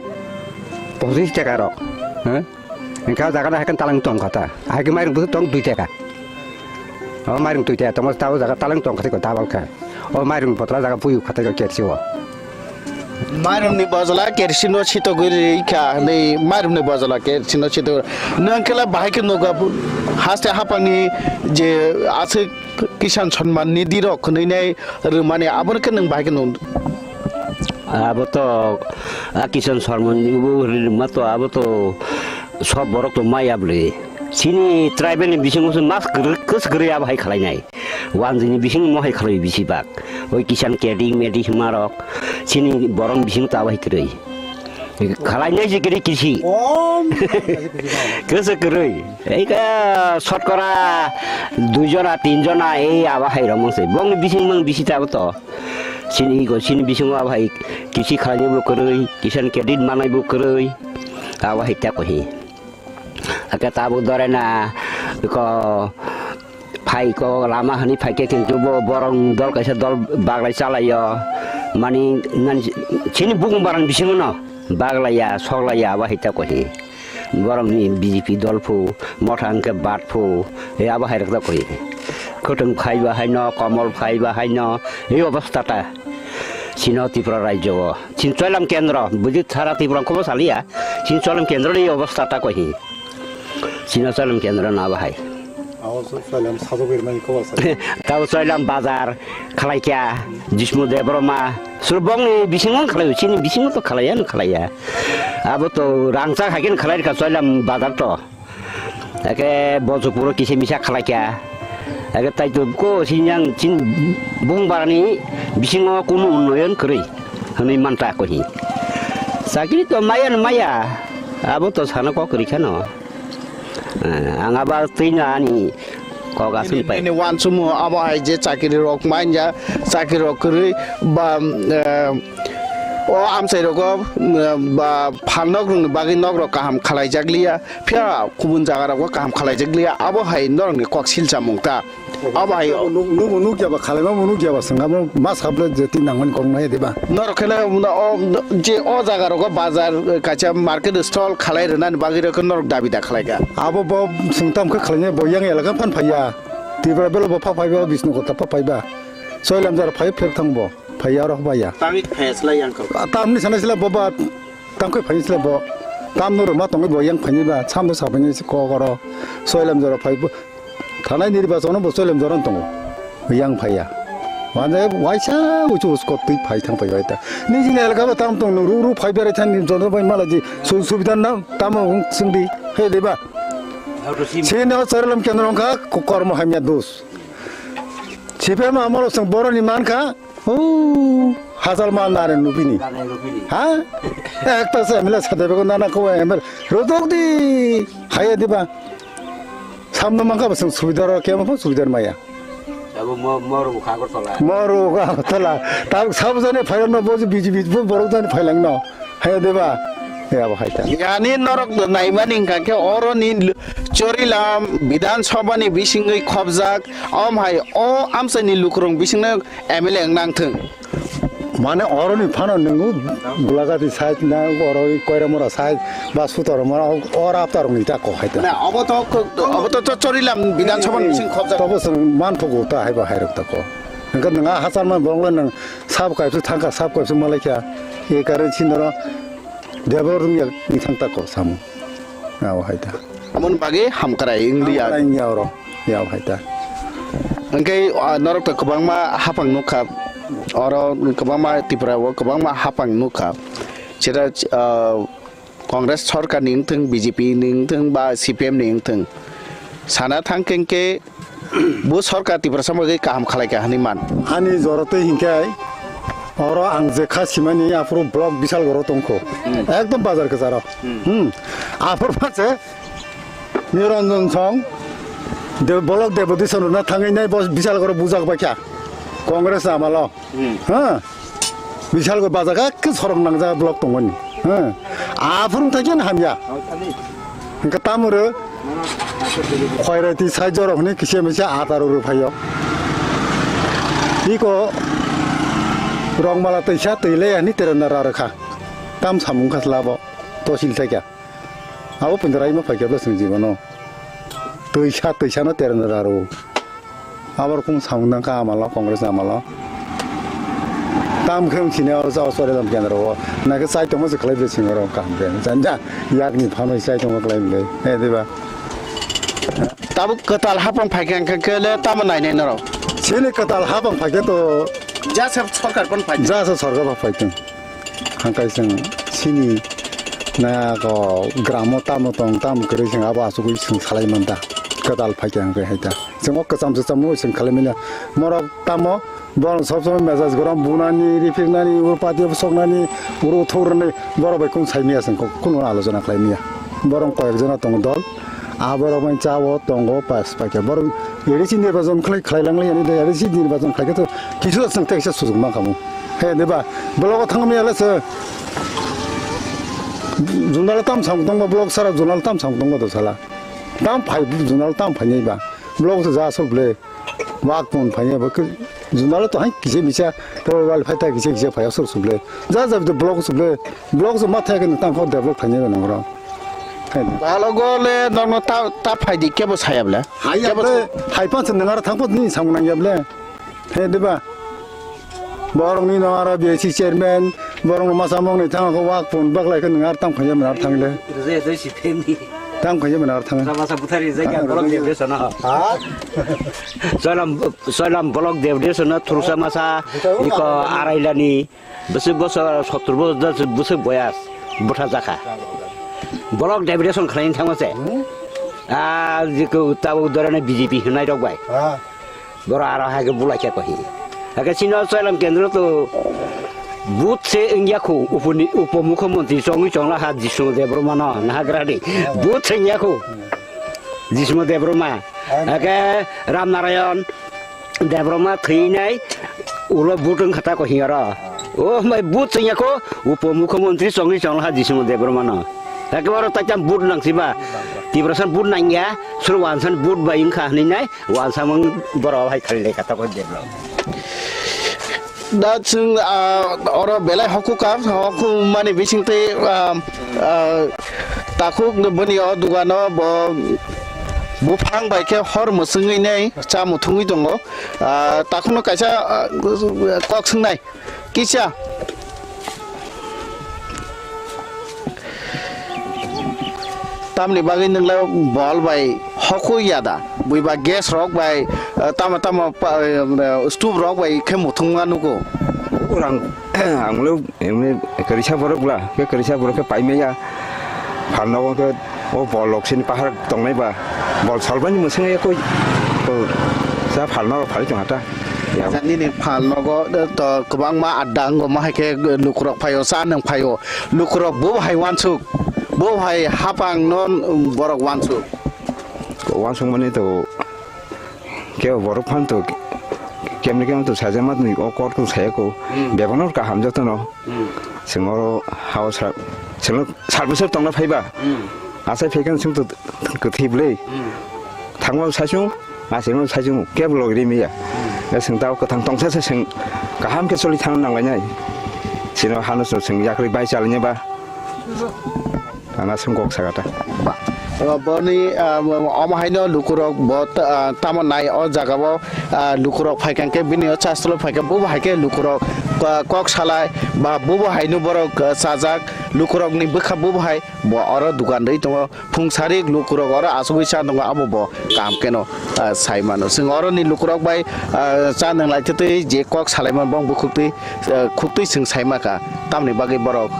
Pochis taka rok. Hmm? Engka o jaga no hai khe talang tong kha ta. Hai khe mairung bwswk tong dui taka. O mairung dui taka tongma ta o jaga talang tong kha tei ko double kha. O mairung botla jaga buyu kha tei ko kersi o. Mairung ni bojla kersi no sitogwi ri kha, nei mairung ni bojla kersi no sitogwi. Nang khe la bahai khe nogo haste hapang ni je aswk Kisan Samman Nidhi rok khwnwi nai rwmani abo no khe nang bahai khe nung. Abo to, a, Kisan Samman Nidhi bo rwma to abo to sob borok to maya bwle. Chini tribal ni bisingo se mas kwrwi, kwswk kwrwi abo hai khlainai. Wanjwi ni bising mo hai khlai bisi bak. Oi Kisan Credit Medit hwnma rok chini borok ni bising to abo hai kwrwi. Khlainai se kwrwi kisi. Kwswk kwrwi. Ei ka sotkora dui jona, tin jona ei abo hai rok mangse. Bongni bising mang bisi ta abo to. Chini ego, chini bisingo abo hai kisi khlainai bo kwrwi, Kisan Credit manai bo kwrwi. Abo hai ta kohi. Ake tabuk dore na ko phai ko lama hani phai ke kintu bo borong dol kaisa dol baglai chalaio. Mani nan chini bukung barang bisingo no baglaiya, soglaiya abo hai ta kohi. Borokni B J P dol phu, motha hwnkhe bad phu, e abo hai rwkjak koi. Khwtwng phaiba haino, komol phaiba haino, e obostha ta. Chino Tripura rajyo o. Chin Choilam kendro, buji sara Tripura khobo saliya. Chin Choilam kendro ni obostha ta koi. Chino Choilam kendro na abo hai. Abo Choilam sajagwi rwmani kobo sa. Tabo Choilam bazar, khlaikya, Jismu Debbarma, surbongni bisingo khlaio, chini bisingo to khlaiya, no khlaiya. Abo to rangchak hai khe khlai rwkha Choilam bazar to. Eke Bojopuro kisa misa khlaikya. Eke tai to ko sinyang chin bung barani bisingo kunu unnoyon kwrwi hwnwi manta kohi. Chakri to maya no maya, abo to sana kok kwrwi kheno. Eh, ang abo twi no ani kok aswk pai. Nini uansukmung abo hai je chakiri rok manya, chakiri rok kwrwi ba, eh, O amchai rogo, mm, ba, phalnok rokni bagwi nok rok kaham khalai jak liya, phiya kubun jaga rogo kaham khalai jak liya, abo hai norokni kok silchamung ta. Abo hai nuk, nuk, nuk ya ba, khalaima bo nuk ya ba, swngamo ma saple je tin nangmani kok nai diba. Norok khele, mm, o, je o jaga rogo bazar, eh, kaisa market stall khalai rwnani bagwi rok norok dabi da khlai kha. Abo bo swngtam khe khlainai bo yang elaka phan phaiya. Tripura belo bo pha phaiba, Bisnu Kota pha phaiba. Soilam jara phai phek thang bo. Phaiya rok baya. Tamik phai slai yang kho. Tamni sana sila bo ba, tam khe phai sila bo. Tam no roma tongwi bo yang phai ba, sam bo sa phai si kok oro. Soilam jara phai bo. Thanai nirbachono bo soilam jara tongo. Yang phaiya. Wanda waisa uchu usko twi phai thang phai ta. Ni jini elga ba tam tong ru ru phai berai thang ni jora bai mala ji su subida na tam singdi. He deba. Sini o soilam kendro kha kormo hamya dos. Sipem amalo sing boroni man kha. Oh, hachal ma nare nubini. Nare nubini. Ha? Ekta se M L A sade bego nana ko M L A. Rodok di. Haya diba. Samno mangka basang subidar ke ma subidar maya. Abo mo moru kha ko tola. Moru kha ko tola. Tab sab jane phailang no boji B J P bo borok jane phailang no. Haya diba. Ya bo haita. Yani norok naimani hingka ke oro ni Chorilam Bidhan Sabha ni bisingwi khobjak. Om hai o amchai ni lukurong bisingno M L A wng nang thung. Mane oroni phano nwngu Gulagati side na oro Koiramura side ba Sutormura o, o raptarongni ta kok hai ta. Na, obo to, obo to, to Chorilam Bidhan Sabha ni bising khobjak. Tobo chwng manthogo ta hai ba hai rok ta ko. Hwnkhe nwng a hachal man borok le nwng sab kaisa thangkha, sab kaisa malaikha. E karon sinoro Debor rungya ni thang ta ko samo. Abo hai ta. Amoni bagwi hamkrai wng liya. Hamkrai wngya oro. Ya, hai ta. Hwnkhe, ah, norok to kwbangma hapang nukha. Oro kwbangma Tripura o kwbangma hapang nukha. Seta, ah, Congress sorkar ni wngthung, B J P ni wngthung ba C P M ni wngthung. Sana thang khe hwnkhe bo sorkar Tiprasa bagwi kaham khalai kha hinwi man. Ani jora twi hinkhe oro ang je kha simani aphuru block Bisalgoro tongkho. Hmm. Ekdom bazar kwcharo. Hmm. Hmm. Aphuru phanse Niranjan Song, de-, Bolok Debodison rwna thangwi nai bo Bisalgoro bujak bai kha, Congress amalo. Hmm. Ha? Bisalgoro bajak ekhe sorok nangjak block tongmani. Ha? Aphuru thangkhe hamya. Hwnkhe tamoro khoirai twi sai jorok hwnwi kisa misa ataro rw phaio. Iko rongmala twisa twi le ani terena ra rwkha. Tam samung kha slabo tosil thaikha. Abo punda raima phaikhe bwswng jibono. Twisa, twisano terno raro. Abo rokong samung nangkha amalo, Congress amalo. Tam khe wng sini oro jao sori lam kendro o. Naikhe chai tongma se khlai bwswng oro kaham khe. Janja yakni phano chai tongma khlai bwle. He diba? Tabuk kwtal hapang phaikhe hwnkhe le tamo nainai norok? Sini kwtal hapang phaikhe to. Jasa sorkar pon phaikhe. Jasa sorkar pon phaikhe. Hangkai chwng sini na ko gramo tamo tong tamo kwrwi chwng abo achugwi chwng salai manta. Kwtal phaikhe hangkai hai ta. Chwng o kwcham swcham no chwng khalai manya. Morok tamo borok sob somoi message gorom bunani, ripirnani, ur pati soknani, uru thurni borok bai kung sai manya chwng kunu alochona khlai manya. Borok koyek jona tongo dol. Aborok bai cha o tongo pas paikhe. Borok A D C nirbachon khlai khlai lang lai ani A D C nirbachon khlai khe to kisu chwng teksa sujuk ma khamu. He, diba? Blogo thangmani ala se. Junala tam sam tongba, blog sara junala tam sam tongba do sala. Tam phai junala tam phai nai ba. Blog se ja sol ble. Wak pon phai nai ba. Junala to hai kise misa. To wal phai ta kise kise phai sol suble. Ja ja do blog suble. Blog se ma thai ke tam kho develop phai nai ba nangro. He. Balogo le norno ta, ta phai di kebo saya ble. Hai ya ble. Hai pan se nangara thang pot ni sam nang ya ble. He, diba? Borokni no aro B S C chairman, borokno masa mokni thang khe wak pun baklai khe nwng ar tang phaiya mwnwi ar thang le. Rwjai rwjai si themni. Tang phaiya mwnwi ar thang. Masa masa buthari rwjai khe, ah, block rwjai. Deputation no. Ha? Soilam, Soilam block deputation no thursa masa, iko arailani, bwswk bosor sottor bosor bwswk boyas bwtha jakha. Block deputation khlaini thangma se. Hmm? Ah, jikau tabuk dorane B J P hwnai rok bai. Ha. Borok aro hai khe bulai khe kohi. Hakhe chini o Soilam kendro to booth se wngya kho, uponi-, upomukhyamantri chongwi chongla ha Jisnu Debbarma no nahagrani. Booth se wngya kho. Jisnu Debbarma. Hakhe Ramnarayan Debbarma thwinai ulo booth wngkha ta kohi oro. O mai but chwngya ko, upo mukhyamantri chongni chongla ha Jisimo Debbarma no. Ekebaro taikam but nangsiba. Tiprasa but nangya, sur wansan but bai wngkha hinwi nai, wansamung borok hai khali lekha tokoi Debbarma. Da chwng, ah, oro belai hoku ka, hoku mani bising tei, ah, ah, takhuk boni o dugano bo buphang bai khe hor mwswngwi nei cha muthungwi tongo. Ah, takhukno kaisa, ah, kok swngnai. Kisa. Tamni bagwi nwngla bol bai hokhu ya da? Buiba gas rok bai, eh, tamo tamo pa-, eh, stove rok bai khe muthungma nugo. Orang, ang lo emni karisa borok bla, ke karisa borok ke paimaya. Phalnogo ke o bol rok sini pahar tongnai ba. Bol salbani mwswngya koi. Ko sa phalnogo phali tong hata. Ya. Acha, nini phalnogo, eh, to kwbangma adda wngkha, mo hai khe lukurok phaio, cha nwng phaio. Lukurok bo hai wansuk, bo hai hapang no, um, borok wansuk. Wansuk mani to kebo borok phan to kemni kemni to sajama ni o kor to saya ko. Hmm. Bebano kaham joto no. Hmm. Sengoro hao sa, sengoro sarbisor tongna phaiba. Hmm. Asai phaikan seng to kwthwi bwlwi. Hmm. Thangma saichung, asai no saichung, kebo logri miya. Hmm. Ya seng tao kwthang tongsa se seng kaham khe choli thang nanglainai. Sino hano seng yakri bai chalainai ba. Ana sung kok sagata. Ba, boni, ah, omo haino lukurok bo, ah, tamo nai o jaga o, ah, lukurok phaikha khe bini o chastro phaikha bo hai khe lukurok, ah, kok salai ba bo haino borok, ah, chajak lukurok ni bwkha bo hai bo oro dukan rwi tongo phung sari lukurok oro asugwi cha tongo abo bo kaham keno, ah, sai mano. Chwng oro ni lukurok bai, ah, cha nwng lai twi je kok salai man bong bukhuk twi eh, khuktwi chwng saima kha, tamni bagwi borok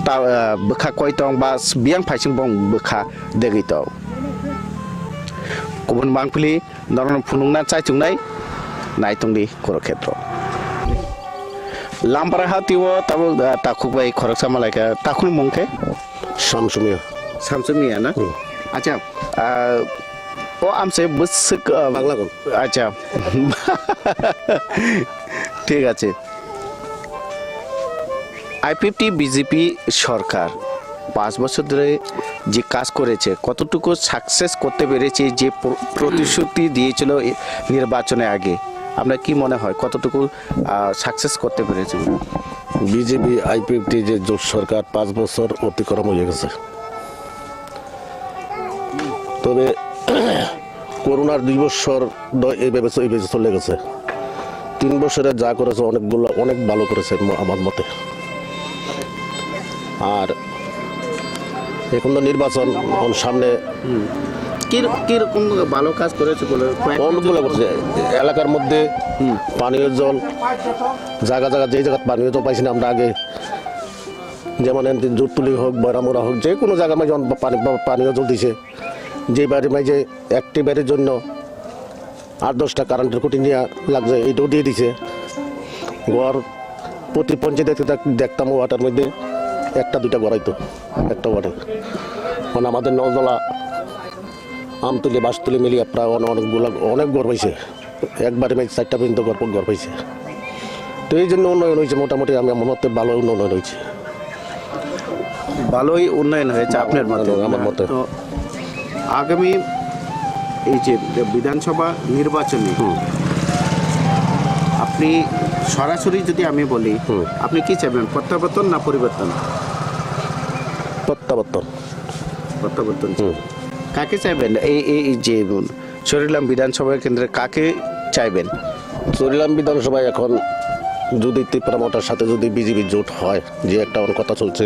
ta-, eh, bwkha koi tong ba s-, biyang phaising bong bwkha degwi tong. Kubun mangpili norokno phunukna chaichungnai, naitongdi Kurukhetro. Lampara hatio tabuk, eh, takhuk bai khoroksa malaikha, takhukni mung khe? Samsumia. Samsumia na? Hmm. Acha, ah, o amse bwswk, ah, Paglagon. Acha. Thik ache. IPFT BJP সরকার পাঁচ বছর ধরে যে কাজ করেছে, কতটুকু সাকসেস করতে পেরেছে? যে প্র-, প্রতিশ্রুতি দিয়েছিল এ, নির্বাচনে আগে, আপনার কি মনে হয় কতটুকু, আহ, সাকসেস করতে পেরেছে? বিজেপি আইপিএফটি যে জোট সরকার পাঁচ বছর অতিক্রম হয়ে গেছে, তবে করোনার দুই বছর দ-, এইভাবে চ-, এইভাবে চলে গেছে। তিন বছরে যা করেছে অনেকগুলো, অনেক ভালো করেছে ম-, আমার মতে। আর এখন তো নির্বাচন, এখন সামনে হুম। কি র-, কি রকম ভালো কাজ করেছে বলে কয়েকটা অনেকগুলো যদি করছে। এলাকার মধ্যে হুম। পানীয় জল, জায়গা জায়গা, যেই জায়গায় পানীয় জল পাইছি না আমরা আগে, যেমন এমনি জুটতুলি হোক, বয়রামুড়া হোক, যে কোনো জায়গার মাঝে অন-, পানি, পানীয় জল দিছে। যে বাড়ির মাঝে একটি বাড়ির জন্য আট দশটা কারেন্টের খুঁটি নেওয়া লাগছে, এইটাও দিয়ে দিছে। ঘর প্রতি পঞ্চায়েতে দেখ-, দেখতাম ওয়ার্ডের মধ্যে একটা দুইটা ঘর হয়তো, একটা ওয়ার্ডে। মানে আমাদের নলদলা, আমতলি, বাঁশতলি মিলিয়ে প্রায় অনে-, অনেকগুলো, অনেক ঘর হয়েছে। একবারে মেয়ে চারটা পর্যন্ত গল্প গল্প হয়েছে। তো এই জন্য উন্নয়ন হয়েছে, মোটামুটি আমি আমার মতে ভালো উন্নয়ন হয়েছে। ভালোই উন্নয়ন হয়েছে আপনার মতে। আমার মতে। তো আগামী এই যে বিধানসভা নির্বাচনে হুম। আপনি সরাসরি যদি আমি বলি, হুম। আপনি কি চাইবেন, প্রত্যাবর্তন না পরিবর্তন? প্রত্যাবর্তন। প্রত্যাবর্তন চাই। হুম। কাকে চাইবেন? এই, এই, এই যে, উম, চৌরিগ্রাম বিধানসভা কেন্দ্রে কাকে চাইবেন? চৌরিগ্রাম বিধানসভায় এখন যদি তিপ্রা মোর্চার সাথে যদি বিজেপি জোট হয়, যে একটা অন কথা চলছে,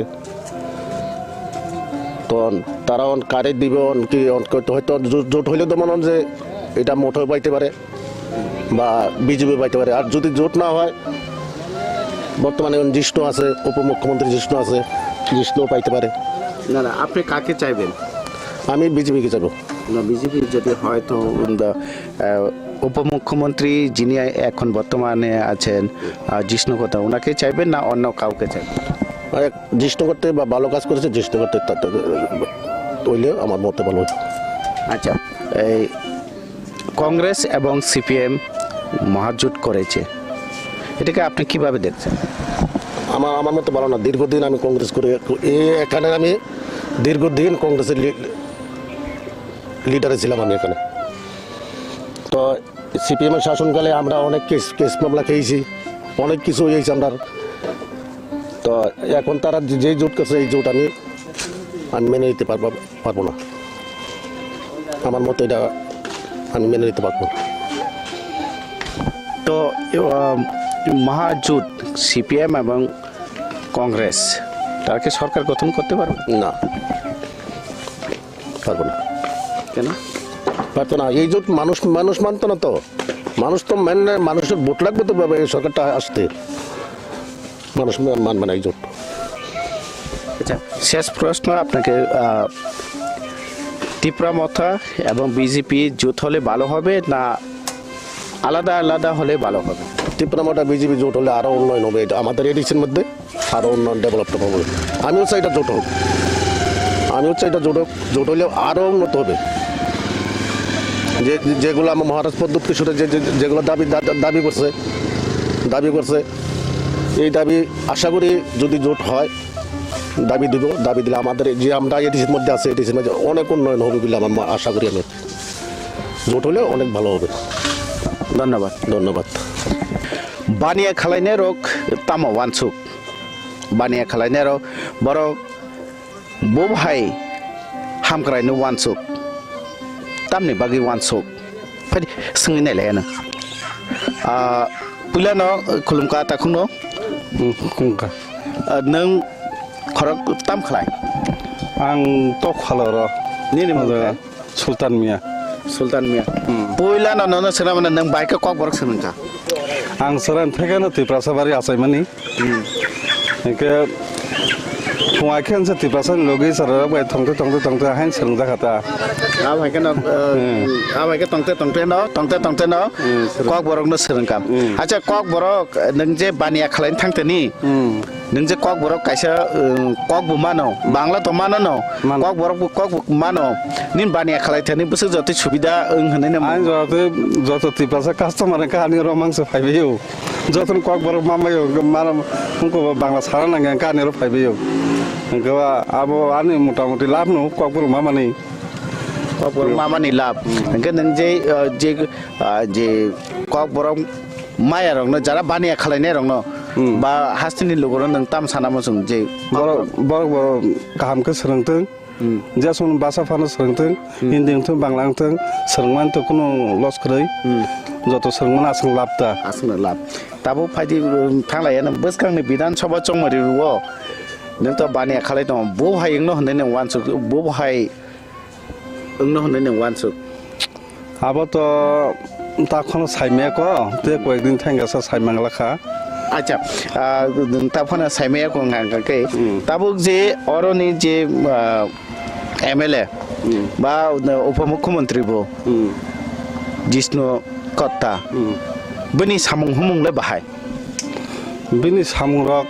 তো তারা অন কারে দিবে, অন কি, অন করতে হয়তো জোট, জোট হইলে তো মনে হয় যে এটা মোটেও পাইতে পারে। বা বিজেপি পাইতে পারে। আর যদি জোট না হয়, বর্তমানে এখন জিষ্ণু আছে, উপমুখ্যমন্ত্রী জিষ্ণু আছে, জিষ্ণুও পাইতে পারে। না, না, আপনি কাকে চাইবেন? আমি বিজেপিকে চাইবো। না, বিজেপি যদি হয় তো, উম, দা-, আহ, উপমুখ্যমন্ত্রী যিনি এখন বর্তমানে আছেন, আহ, জিষ্ণু কথা, ওনাকে চাইবেন না অন্য কাউকে চাইবেন? আর এক জিষ্ণু করতে বা ভালো কাজ করেছে, জিষ্ণু করতে তা-, তা-, হইলে আমার মতে ভালো হতো। আচ্ছা, এই কংগ্রেস এবং সিপিএম মহাজোট করেছে, এটাকে আপনি কিভাবে দেখছেন? আমার, আমার মতে ভালো না। দীর্ঘদিন আমি কংগ্রেস করে, এ-, এখানে আমি দীর্ঘদিন কংগ্রেসের লি-, লিডারে ছিলাম আমি এখানে। তো সিপিএম এর শাসনকালে আমরা অনেক কেস, কেস মামলা খেয়েছি, অনেক কিছু হয়েছে আমরা। তো এখন তারা যে, যে জোট করছে, এই জোট আমি, আমি মেনে নিতে পারবো, পারবো না। আমার মতে এটা আমি মেনে নিতে পারবো না। তো, আহ, মহাজোট সিপিএম এবং কংগ্রেস, তারা কি সরকার গঠন করতে পারবে? না, পারবো না। কেন? পারতো না। এই জোট মানুষ, মানুষ মানতো না তো। মানুষ তো মানে, মানুষের ভোট লাগবে তো, এই সরকারটা আসতে। মানুষ মান-, মানবে না এই জোট। আচ্ছা, শেষ প্রশ্ন আপনাকে, আহ, তিপ্রা মথা এবং বিজেপি জোট হলে ভালো হবে না আলাদা আলাদা হলে ভালো হবে? তিপ্রা মথা বিজেপি জোট হলে আরো উন্নয়ন হবে এটা আমাদের এডিসির মধ্যে। আরো উন্নয়ন, ডেভেলপমেন্ট হবে। আমিও চাই এটা জোট হোক, আমিও চাই এটা জোট হোক। জোট হলে আরো উন্নত হবে। যে, যেগুলো আমার মহারাজ প্রদ্যুৎ কিশোরে যে, যে, যেগুলো দাবি, দা-, দাবি করছে, দাবি করছে, এই দাবি আশা করি যদি জোট হয়, দাবি দিব। দাবি দিলে আমাদের এই যে আমরা এডিসির মধ্যে আছে, এডিসির মধ্যে অনেক উন্নয়ন হবে বলে আমার মা-, আশা করি আমি। জোট হলে অনেক ভালো হবে। ধন্যবাদ। ধন্যবাদ। Baniya khwlainai rok tamo uansuk? Baniya khwlainai rok borok bo hai hamkraino uansuk. Tamni bagwi uansuk? Phai swngwi nailai ano. Ah, puilano khulumkha takhukno. Hmm, khulumkha. Ah, nwng khorok tam khlai? Ang tok phalo ro. Nini mung khe? Sultan Mia. Sultan Mia. Hmm. Puila no nono swnam na nwng bai khe kok borok swnam kha. Ang swnam thai khe no Tiprasa bari achaimani. Hmm. Hingke phung ai khe ansa Tiprasa ni logi sara rok bai tongte tongte tongte hain swnam jakha ta. Abo hai khe no, eh, hmm, abo hai khe tongte tongte no, tongte tongte no, hmm, swnam. Kok borok no swnam kha. Hmm. Acha kok borok, eh, nwng je baniya khlai thang tani. Hmm. Nwng je Kokborok kaisa, uh, kok bo mano, Bangla to mano no, mano. Kokborok bo kok bo mano, nini baniya khlai thani bwswk joto subida wng hinwi no. Ang joto, joto Tiprasa customer wngkha ani oro mangsa phaibaio. Joto ni Kokborok mamaio, mano wngkha bo Bangla sana nangya wngkha ani oro phaibaio. Wngkha abo ani motamuti lab no Kokborok mamani. Kokborok mamani lab. Hmm. Hingke nwng je, uh, je, uh, je Kokborok maya rokno, jara baniya khlainai rokno, hmm, ba hasteni logoro nwng tam sana muchung je borok, borok, borok kaham khe swrwngtwng. Hmm. Jesung basa phano swrwngtwng, hmm, Hindi wngthwng, Bangla wngthwng, swrwngmani to kunu loss kwrwi. Hmm. Joto swrwngmani aswk lab ta. Aswkno lab. Tabuk phaidi, um, thanglaiya nang bwskangni Bidhan Sabha chongmari rwo. Nwng to baniya khalai tongo. Bo hai wngno hwnwi nwng uansuk, bo hai wngno hwnwi nwng uansuk. Abo to ta khono saimaya ko, tei koyekdin thangya sa saimang lakha. Acha, ah, ta phano saimaya ko hwnka hwnka khe, hmm, tabuk je oroni je, ah, M L A, hmm, ba upomukhyamantri bo, hmm, Jishnu Katta, hmm, bini samung humung le bahai? Bini samung rok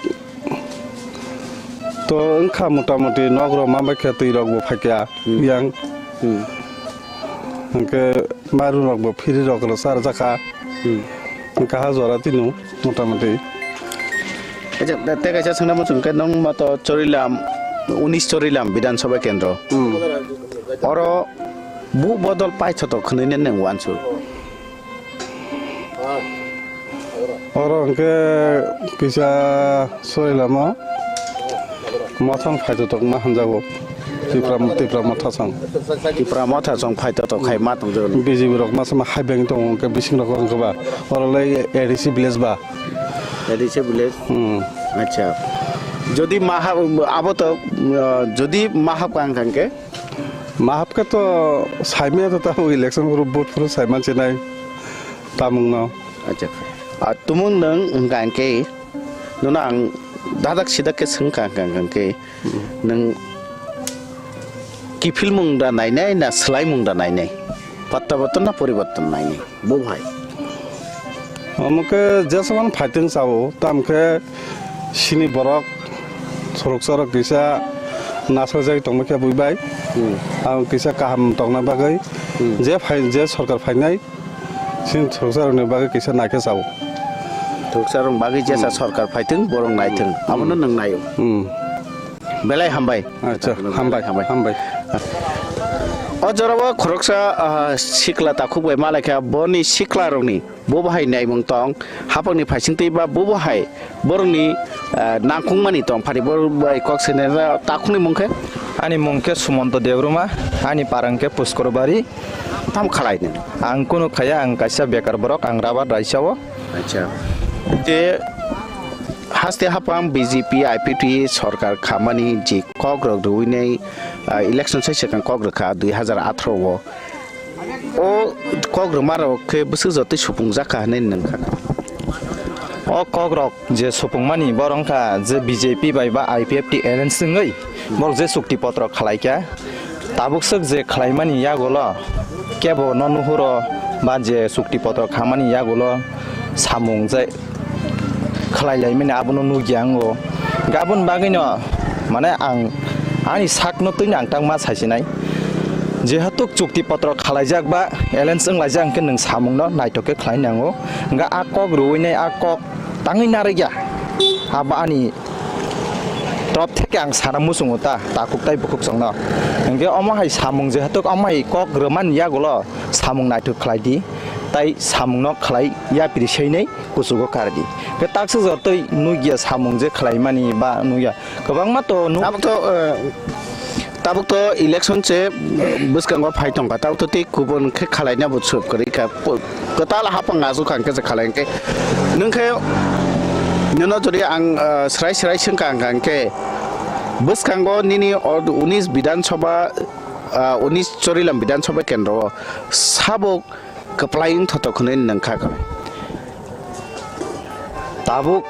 to wngkha motamuti nok rok ma bai khe twi rok bo phaikha, hmm, yang. Hmm. Hwnkhe mairum rok bo free rok rwchar jakha. Hmm. Hwnkhe ha jora tino motamuti. Acha, te, te kaisa swngna muchung khe nwng ma to Chorilam, unis Chorilam Bidhan Sabha Kendro. Hmm. Oro bu bodol paithotok khwnwi nwng uansuk. Oro hwnkhe kisa soilamo mothang phaithotok ma hwnjago. Tipra, Tipra mothasong. Tipra mothasong phaithotok khai ma tongjago. B J P rok masa ma hai beng tongo hwnkhe bising rok hwnkhe ba. Oro lai A D C village ba. A D C village? Hmm. Acha. Jodi ma ha, abo to, uh, jodi ma hap kang kang khe? Ma hap khe to saimaya to tamo election phuru vote phuru saiman chinai tamungno. Acha. Ah, tumung nwng hwnkha hwnkhe, nono ang dadak sidak khe swngkha hwnkha hwnkhe, nwng kiphilmung da nainai na swlaimung da nainai? Pattorton na poriborton nainai? Bo bhai. Omo khe jesaman fighting sao, tam khe sini borok sorok sorok kisa nasajak tongma khe bui bai. Hmm. Ang kisa kaham tongna bagwi, hmm, je phai, je sorkar phainai, Chini sorkar ni bagwi kisa naikhe sao. Thuksa rong bagwi jesa Hmm. sorkar phaithwng, borok naithwng. Abono Hmm. nwng naio. Hmm. Belai hambai. Acha, hambai, Hambai. hambai. O jorao khoroksa, ah, sikla takhuk bai malaikha, boni sikla rokni bo bahai naimung tong, hapangni phaisingtwi ba bo bahai borokni, ah, nangkukmani tong, phari bo bai kok sene takhukni mung khe? Ani mung khe Sumonto Debbarma, ani parang khe Puskor Bari. Tamo khalai nini? Ang kunu khaya, ang kaisa bekar borok, ang rabar raisa o. Acha. Te haste hapang B J P I P T sorkar khamani je kok rok rwinai, ah, election sai swkang kok rwkha dui hazar atharo o. O kok rwma rok khe bwswk jotoi supung jak kha hinwi nwng kha. O kok rok je supungmani borok wngkha je B J P bai ba I P F T alliance wngwi borok je chukti potro khalai kha. Tabuk swk je khlaimani yagulo kebo no nuhuro ba je chukti potro khamani yagulo samung je khlai laimani abono nukya wngo. Aboni bagwino mane ang ani sakno twino ang tangma saisinai. Jehetu chukti potro khalaijak ba alliance wnglaijak hwnkhe nwng samungno naithok khe khlai nango. Hwnkhe a kok rwinai a kok tangwi narwkya. Abo ani top theke ang sana muchungo ta, takhuk tai bukhuk chwngno. Hwnkhe omo hai samung jehetu omo hai kok rwmani yagulo samung naithok khlai di, tai samungno khlai yapri seinwi kuchugo kar di. Hwnkhe taksa jotoi nukya samung je khlaimani ba nukya kwbangma to nuk- Tabuk to, eh, Tabuk to election se, eh, bwskango phai tongkha, tabuk to tei kubun khe khalaina bo swk kwrwi kha. Po-, kwtal hapang aswk kha hwnkhe se khalai hwnkhe. Nwng khe nono jodi ang, eh, srai srai swngkha hwnkha hwnkhe bwskango nini o unis Bidhan Sabha, ah, unis Chorilam Bidhan Sabha kendro o sabo kwplai wngthotok hwnwi nwng kha kha. Tabuk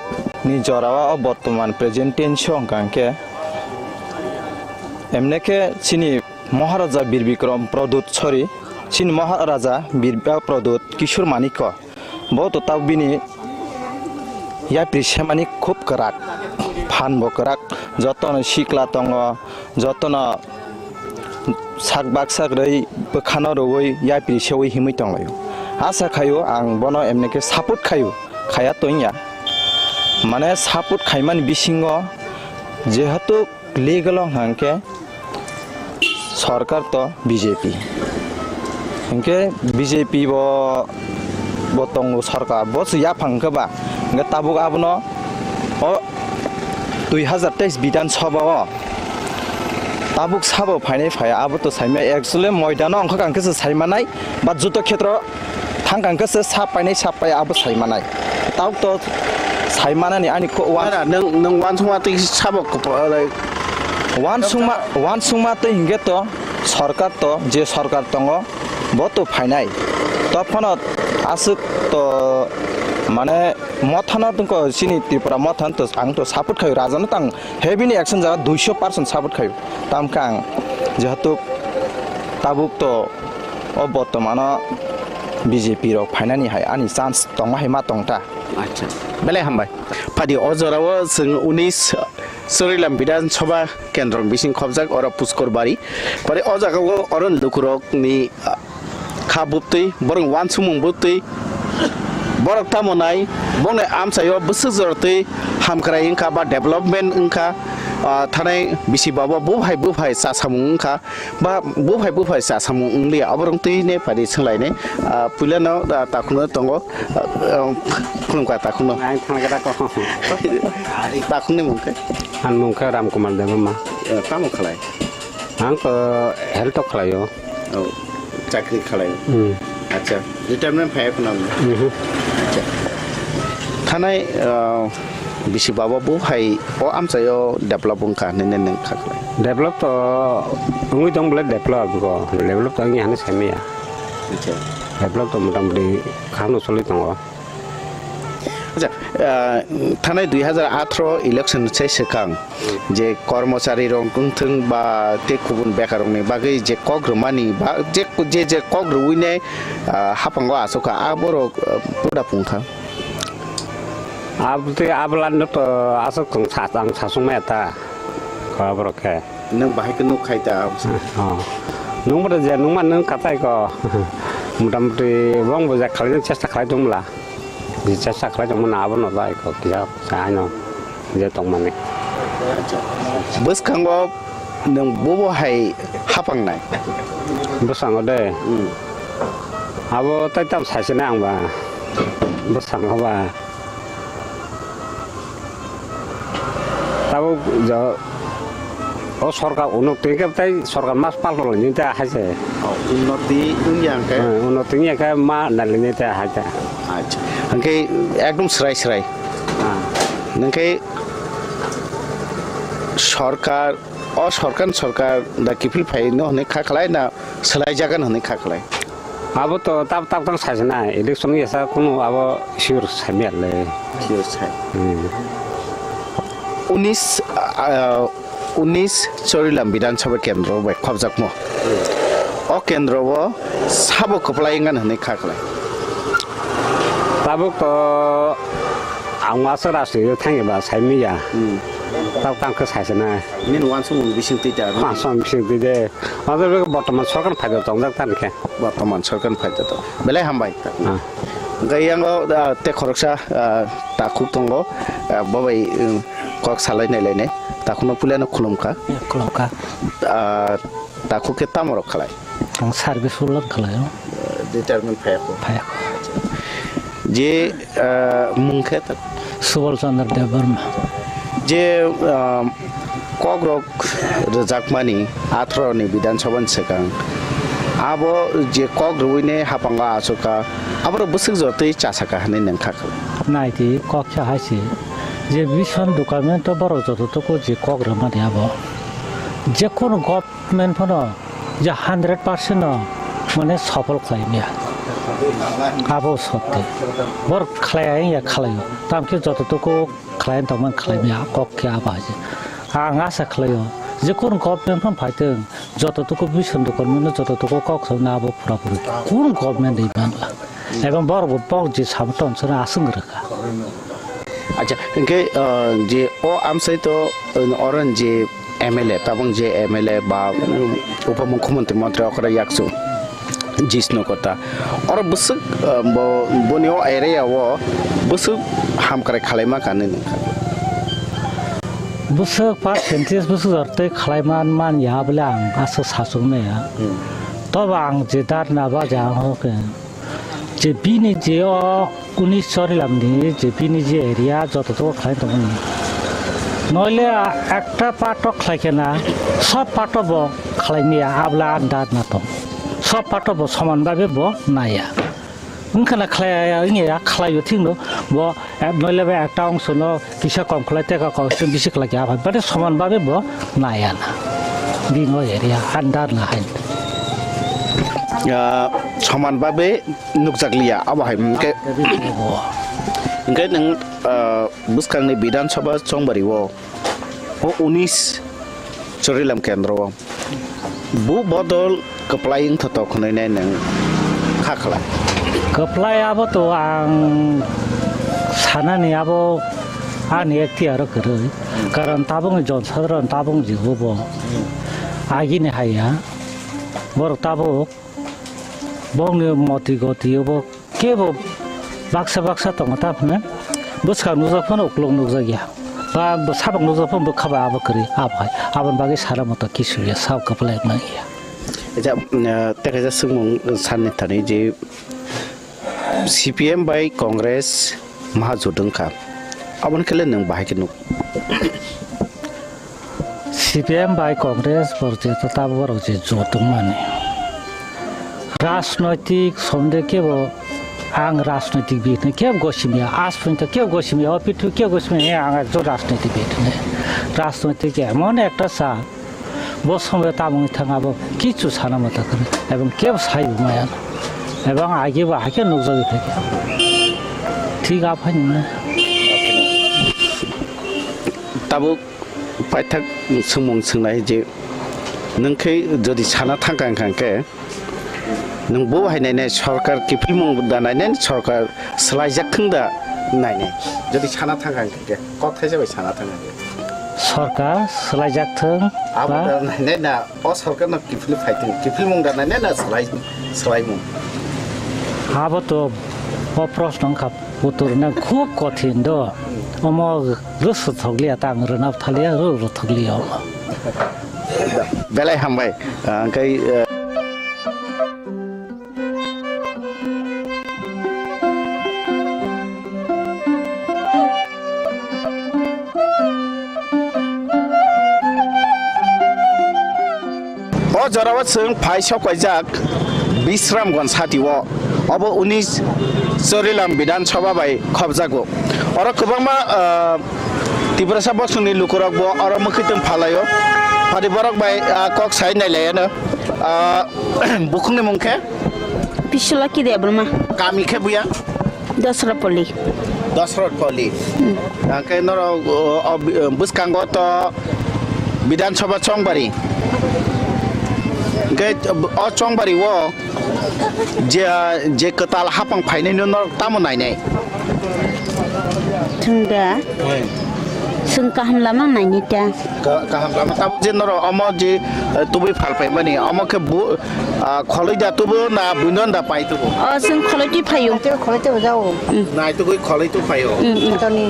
ni jora o bortoman present tense o hwnkha hwnkhe, emne khe chini Maharaja Bir Bikram Pradut, sorry, chini Maharaja Bir Bikram Pradut Kishore Manikya, bo to tabuk bini yapri semani khub kwrak, phan bo kwrak, jotono sikla tongo, jotono sak baksa kwrwi bwkhano rwui yapri seui himwi tonglaio. Asa khaio ang bono emne khe support khaio, khaya to wngya. Mane support khaimani bisingo jehetu legal o hwnkha hwnkhe sorkar to B J P. Hwnkhe B J P bo, bo tongo sorkar, bo se yaphang khe ba. Hwnkhe tabuk abono o dui hazar teis Bidhan Sabha o tabuk sabo phainai phai, abo to saimai actually moidano wngkha khe se saimanai, ba joto khetro thang khe se sap painai sap pai abo saimanai. Tabuk to saimanani ani ko wan- Nara, nwng, nwng wansukma twi sabo kop-, like, Wansukma, wansukma twi hwnkhe to sorkar to, je sorkar tongo, bo to phainai. To phano aswk to, mane, mothano tongkho chini Tripura mothan to ang to support khaio, rajano tang heavy ni action jaga duiso percent support khaio. Tamkhe ang jehetu tabuk to o bortomano B J P rok phainani hai ani chance tongma hai ma tongta. Acha, belai hambai. Phadi o jorao chwng unis Surilam Bidhan Sabha Kendro bising khobjak oro Puskor Bari. Pare o jaga o oro lukurok ni, ah, kha buptwi, borok wansukmung buptwi, borok tamo nai, bongni amchaio bwswk jorotwi hamkrai wngkha ba development wngkha, ah, thanai bisi babo buphai buphai cha samung wngkha. Ba buphai buphai cha samung wnglia, oborok twi ne phari swnglainai. Ah, puilano, ah, takhukno tongo, ah, ah, khulumkha takhukno. Ang thangkhe ta ko. Takhukni mung khe? Ang mung khe Ram Kumar Debbarma. Eh, tamo khalai? Ang to health o khlaio. Oh, chakri khalai. Hmm. Acha, retirement phai khna. Mhm. Acha. Thanai, ah, bisi baba bo hai o amchaio develop wngkha hinwi nwng kha khlai. Develop to wngwi tong bole develop ko. Develop to wngya hinwi saimaya. Acha. Develop to motamoti khano choli tongo. Acha, ah, thanai dui hazar atharo election se swkang je kormochari rok wngthwng ba tei kubun bekar rokni bagwi je kok rwmani ba je, je, je kok rwui nai, ah, hapango achukha, ah, borok, ah, puda pungkha. Aboni abwlano to aswk chwng sa-, ang saswk maya ta, kha borok khe. Nwng bahai khe nuk khai ta? Oh. Nwng bo je nungma nwng katai ko. Motamoti bong bo je khlaina chesta khlai tong bwla. Chesa khlai tongmani abono bai kok kisa sa ano je tongmani. Bwskango nwng bobo hai hapangnai? Bwskango de. Hmm. Abo tai tam saisina ang ba. Bwskango ba. Tabuk jo, o sorkar unnoti khe tai sorkar mas paltolni ta haise. O, unnoti wngya hwnkhe? Hmm, unnoti wngya khe ma nalini ta haita. Acha. Hwnkhe ekdom srai srai. Ah. Hwnkhe sorkar, o sorkar, sorkar da kiphil phaino hwnwi kha khlai na swlaijagan hwnwi kha khlai? Abo to tab tab tang sai na election ya sa kunu abo sure sai me le. Sure sai. Hmm. Unis, ah, unis Chorilam Bidhan Sabha Kendro bai khobjakmo. O kendro o sabo kwplai wngani hwnwi kha khlai? Tabuk to ang masa rasti thangya ba sai me ya. Hmm. Tab tang khe sai na. Nini wansukmung bising twi ta? Wansukmung bising twi de. Abo bortoman sorkar phaida tongjak tani khe. Bortoman sorkar phaida to. Belai hambai. Ah. Hwnkhe yango, ah, tei khoroksa, ah, takhuk tongo. Ah, bo bai, um, kok salai nai lainai. Takhukno puilano khulumkha. Ya, khulumkha. Ah, takhuk khe tamo rok khalai? Ang service ulang khalai o. Retirement phaiya kho? Phaiya kho. Je, ah, mung khe ta? Subal Chandra Debbarma. Je, ah, kokrok rwjakmani atharo ni Bidhan Sabha ni swkang, abo je kok rwui ne hapango achukha, aborok bwswk jotoi chasakha hwnwi nwng kha khlai? Naidi kok khe hai se, je vision document o borok joto tuku je kok rwmani abo, je kono government phano je hundred percent no mane sofol khlai maya. Abo sotte. Bor khlai ya khlai o. Tamkhe joto tuku khlai tongmani khlai maya kok khe abo hai se. Ang asa khlai o. Je kun government phano phaiteng joto tuku vision document no joto tuku kok thok na abo pura puri. Kun government ri man la. Ebong bor bo bok je sabo ton sona aswng rwkha. Acha, hwnkhe, ah, je o amsai to, ah, oran je M L A, tabang je M L A ba, um, Upamukhyamantri montri okra yakchu Jishnu Kota. Oro bwswk, ah, bo, boni o area o bwswk hamkrai khalaima kani nungkha? Bwswk percentage bwswk jor tei khalai man, man ya bole ang aswk sachuk maya. Hmm. Tobo ang je dharna ba je ang hoke. Je bini je o unis Chorilam ni je bini je area joto to khlai tongmani. Noile ekta part o khlai khe na, sob part o bo khlai maya, abla andar na tong. Sob part o bo soman babe bo naya. Wngkha na khlai ya, wngya ya, khlai o thik no, bo, eh, noile ba ekta ongso no, kisa kom khlai teka kok se bisi khlai kya phai. Bade soman babe bo naya na. Bini o area andar na hai. Ah, soman babe nukjakliya, abo hai hwnkhe, hwnkhe nwng, ah, bwskangni Bidhan Sabha chongbari o, o unis Chorilam kendro o bu bodol kwplai wngthotok hwnwi nai nwng kha khlai? Kwplai abo to ang sanani abo ani ektiyaro kwrwi, karon tabukni jon sadharon tabuk jigo bo agini haiya, borok tabuk bongni moti goti obo kebo baksa baksa tongo, ta phano bwskang nukjak phano uklok nukjak ya, ba sabok nukjak phano bwkha bai abo kwrwi, abo hai aboni bagwi sara moto kisu ya, sab kwplai wngya. Eja, eh, tei kaisa swngmung sanni thani je C P M bai Congress maha jut wngkha, aboni khe le nwng bahai khe nuk? C P M bai Congress borok je tabuk borok je jotong mani. Rajnoitik somde kebo ang rajnoitik bihiknai kebo gosimya, aaj porjonto kebo gosimya, o pithu kebo gosimya, he ang ekjon rajnoitik bihiknai. Rajnoitik emon ekta sa, bo somoyo tamungwi thang abo kichu sana mata kwrwi, ebong kebo saibo maya. Ebong age bo haikhe nukjagwi phaikha. Thik aphai nungna. Tabuk paithak swngmung swngnai je, nwng khe jodi sana thangkha wngkha khe, nwng bo hai nainai, sorkar kiphilmung da nainai, sorkar swlaijak thung da nainai, jodi sana thangkha wngkha khe, kok thaisa bai sana thangkha khe? Sorkar swlaijak thung abo ba da nainai na, o sorkar no kiphil phai thung, kiphilmung da nainai na swlai, swlaimung? Abo to o proshno wngkha. Puturna khub kothin do. Omo rwswk thokliya, tang rwna thaliya, rw rw thokliya omo. Belai hambai. Ah, hwnkhe, eh, O jorao chwng phai sok paijak Bisramganj sati o. Obo unis Chorilam Bidhan Sabha bai khopjago. Oro kwbangma, ah, Tiprasa bosongni lukurok bo oro mwkhwtwng phalaio. Phadi borok bai, ah, kok sai nailaiyano. Ah, bukhukni mung khe? Bisolaki Debbarma. Kami khe buya? Dasratpalli. Dasratpalli. Hmm. Hwnkhe norok, o, o, bwskango to Bidhan Sabha Chongbari. Hwnkhe o Chongbari o je, je kwtal hapang phainai no norok tamo nainai? Chwng da. Chwng kaham lama nainai ta. Ka-, kaham lama. Tabuk je norok omo je, eh, tubui phal paimani, omo khe bu-, ah, kholoi da tubu na buino da pai tubu? O, chwng kholoi twi phaio. Kholoi twi jao. Mm. Naitugwi kholoi twi phaio. Mm, mm. Toni.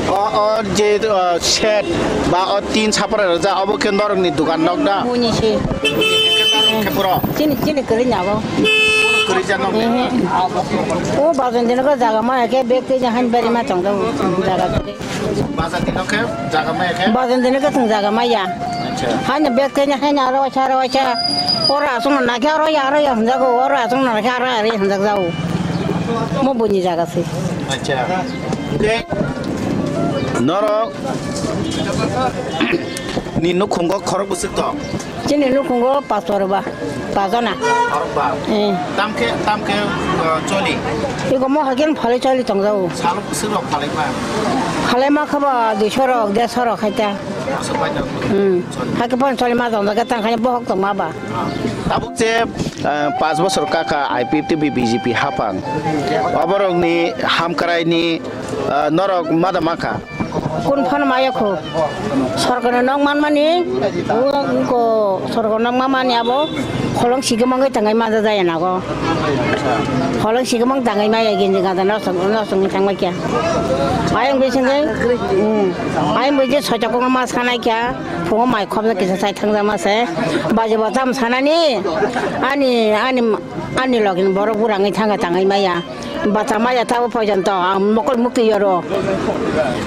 O, o je, ah, set ba o tin sapra rwja, obo khe norokni dukan nok da? Buini se. Khe norok khe boro? Chini, chini kwrwi nabo. Kwrwi ja nok da? Ehe. O bajan dino ko jaga ma khe bek twi jahan beri ma tong do jaga. Bajar dino khe jaga maya khe? Bajar dino khe chwng jaga maya. Acha. Haino bag thaini haino aro waisa aro waisa. Oro aswkno nakhe aro ya aro ya hwnjago, oro aswkno nakhe aro ya aro ya hwnjakjago. Mo buini jaga se. Acha. Hwnkhe norok ni nukhungo khorok bwswk tong? Chini nukhungo pastor ba, pajana. Khorokba. Eh. Tamkhe, tamkhe, uh, choli. Iko mo hagen phale choli tongjao. Salo bwswk rok phalaima? Phalaima khaba duiso rok, derso rok khaita. Aswk bai tong. Hmm. Choli. Hake pon choli ma tong, hake tang khani bohok tong ma ba. Ah. Tabuk je, uh, panch bosor kaka I P F T B B J P hapang. Oborokni hamkraini, uh, norok mada makha. Kun phano maya kho. Sorkar nok manmani, ko sorkar nok manmani abo kholong sigimang tangai manja jaya nago. Kholong sigimang tangai maya gini gada no song no song thangma kya. Ayang bising kai, hmm. Ayang bisi sochakong ma sanai kya. Phungo mai khobja kisa sai thangja ma se. Baje batam sanani. Ani, ani, ani login borok burangi thanga tangai maya. Bata maya tabo poijon to, ang mokol mukti yoro.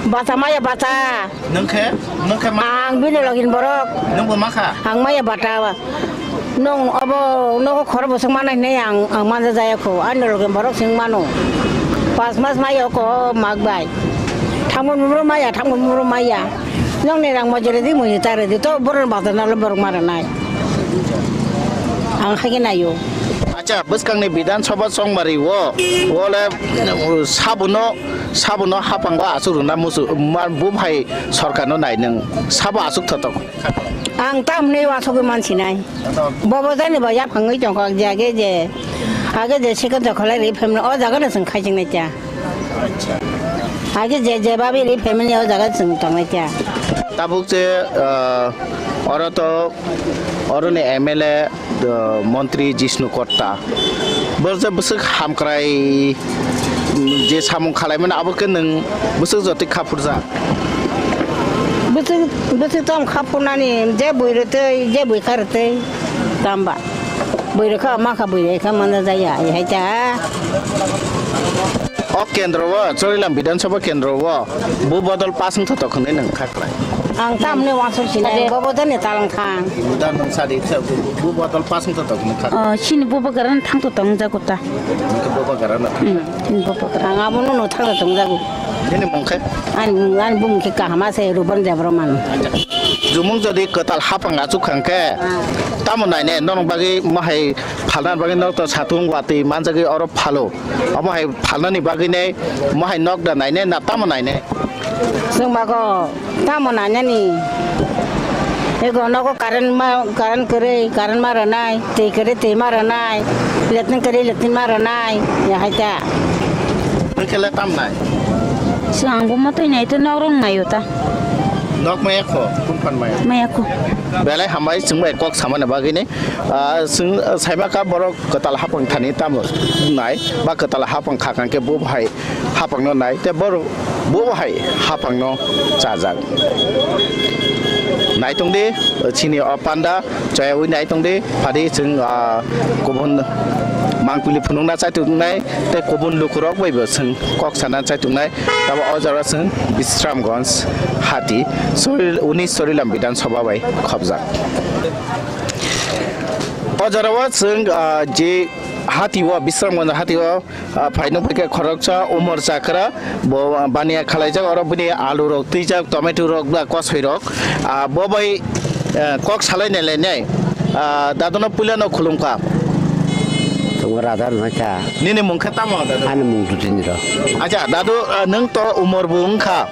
Bata maya bata. Nung khe, nung khe ma? Ang bini login borok. Nung bo ma kha? Ang maya bata. Nung obo nogo khoro bosong mana hinai ang, ang manja jaya kho. Ani login borok sing mano. Pas mas maya ko mag bai. Thangmo muro maya, thangmo muro maya. Nung ni rang mojere di mujita re di to borok bata nalo borok mara nai. Ang haike nayo. Acha, bwskangni Bidhan Sabha chongmari o, ole, uh, sabuno, sabuno hapang ba asuk rwna musu, ma-, bum hai sorkarno nai nwng sabo asuk thotok. Ang tamni wasugwi mansinai. Bobo jani ba yaphangwi tongkha, je age je, age je sikon jokholai ri phemno, o jagano chwng khaijingnai ta. Age je, je babi ri phemni o jaga chwng tongnai ta. Tabuk je, ah, oro to, oroni M L A, ah, Montri Jishnu Kotta. Bo je bwswk hamkrai, mm, je samung khalaimani abo khe nwng bwswk jotoi khaphurjak? Bwswk, bwswk tong khaphurnani je bui rwtwi, je bui kha rwtwi, tamba. Bui rwkha, ma kha bui rwkha, mana jaya, hai ta. O kendro o, Chorilam Bidhan Sabha kendro o, bu bodol pas wngthotok hwnwi nwng kha khlai. Ang tamni wansuk sinai, ade. Bo bodol ni talang thang. Buda nwng sadi khe bu, bu bodol pas wngthotok hwnwi kha. O, chini bubagra no thangthotok wngjago ta. Nwng khe bubagra no thang. Hmm, chini bubagra. Ang abono no thangthotok wngjago. Nini mung khe? Ani, ani bumung khe kaham se Ruban Debbarma. Jumung jodi kwtal hapang achuk kha hwnkhe, ah, tamo naine norok bagwi mohai phalna bagwi norok to satung watwi manjagwi oro phalo. Omo hai phalnani bagwi ne, mohai nok da naine na tamo naine? Chwng bago tamo nainani? Ego nogo current ma, current kwrwi, current ma rwnai, twi kwrwi, twi ma rwnai, latrine kwrwi, latrine ma rwnai, ya hai ta. Nwng khe le tam nai? Chwng ang bo mwtwi nai tei nok rok nai o ta. Nok maya kho, kun phan maya? Maya kho. Belai hambai chwng bai kok samani bagwi ne. Ah, chwng, ah, saima kha borok kwtal hapang thani tamo nai, ba kwtal hapang kha kang khe bo hai hapangno nai, tei borok bo hai hapangno chajak. Naitong di, chini o panda chayawi naitong di, phadi chwng, ah, kubun mangpili phunukna chaituknai, tei kubun lukurok bai bo chwng kok sana chaituknai. Tabo o jora chwng Bisramganj hati, Sori-, unis Sorilam Bidhan Sabha bai khopjak. O jora o chwng, ah, je hati o, Bisramganj hati o, ah, phaino phaikha khoroksa Umar Chakra, bo, ah, baniya khalaijak, oro bini alu rok twijak, tomato rok, ba kosoi rok, ah, bo bai, eh, kok salai nai lai nai, ah, dadono puila no khulumkha. Tongo Radha Rwngkha. Nini mung khe tamo, dadu? Ani mung Jotindra. Acha, dadu, ah, nwng to Umar bo wngkha.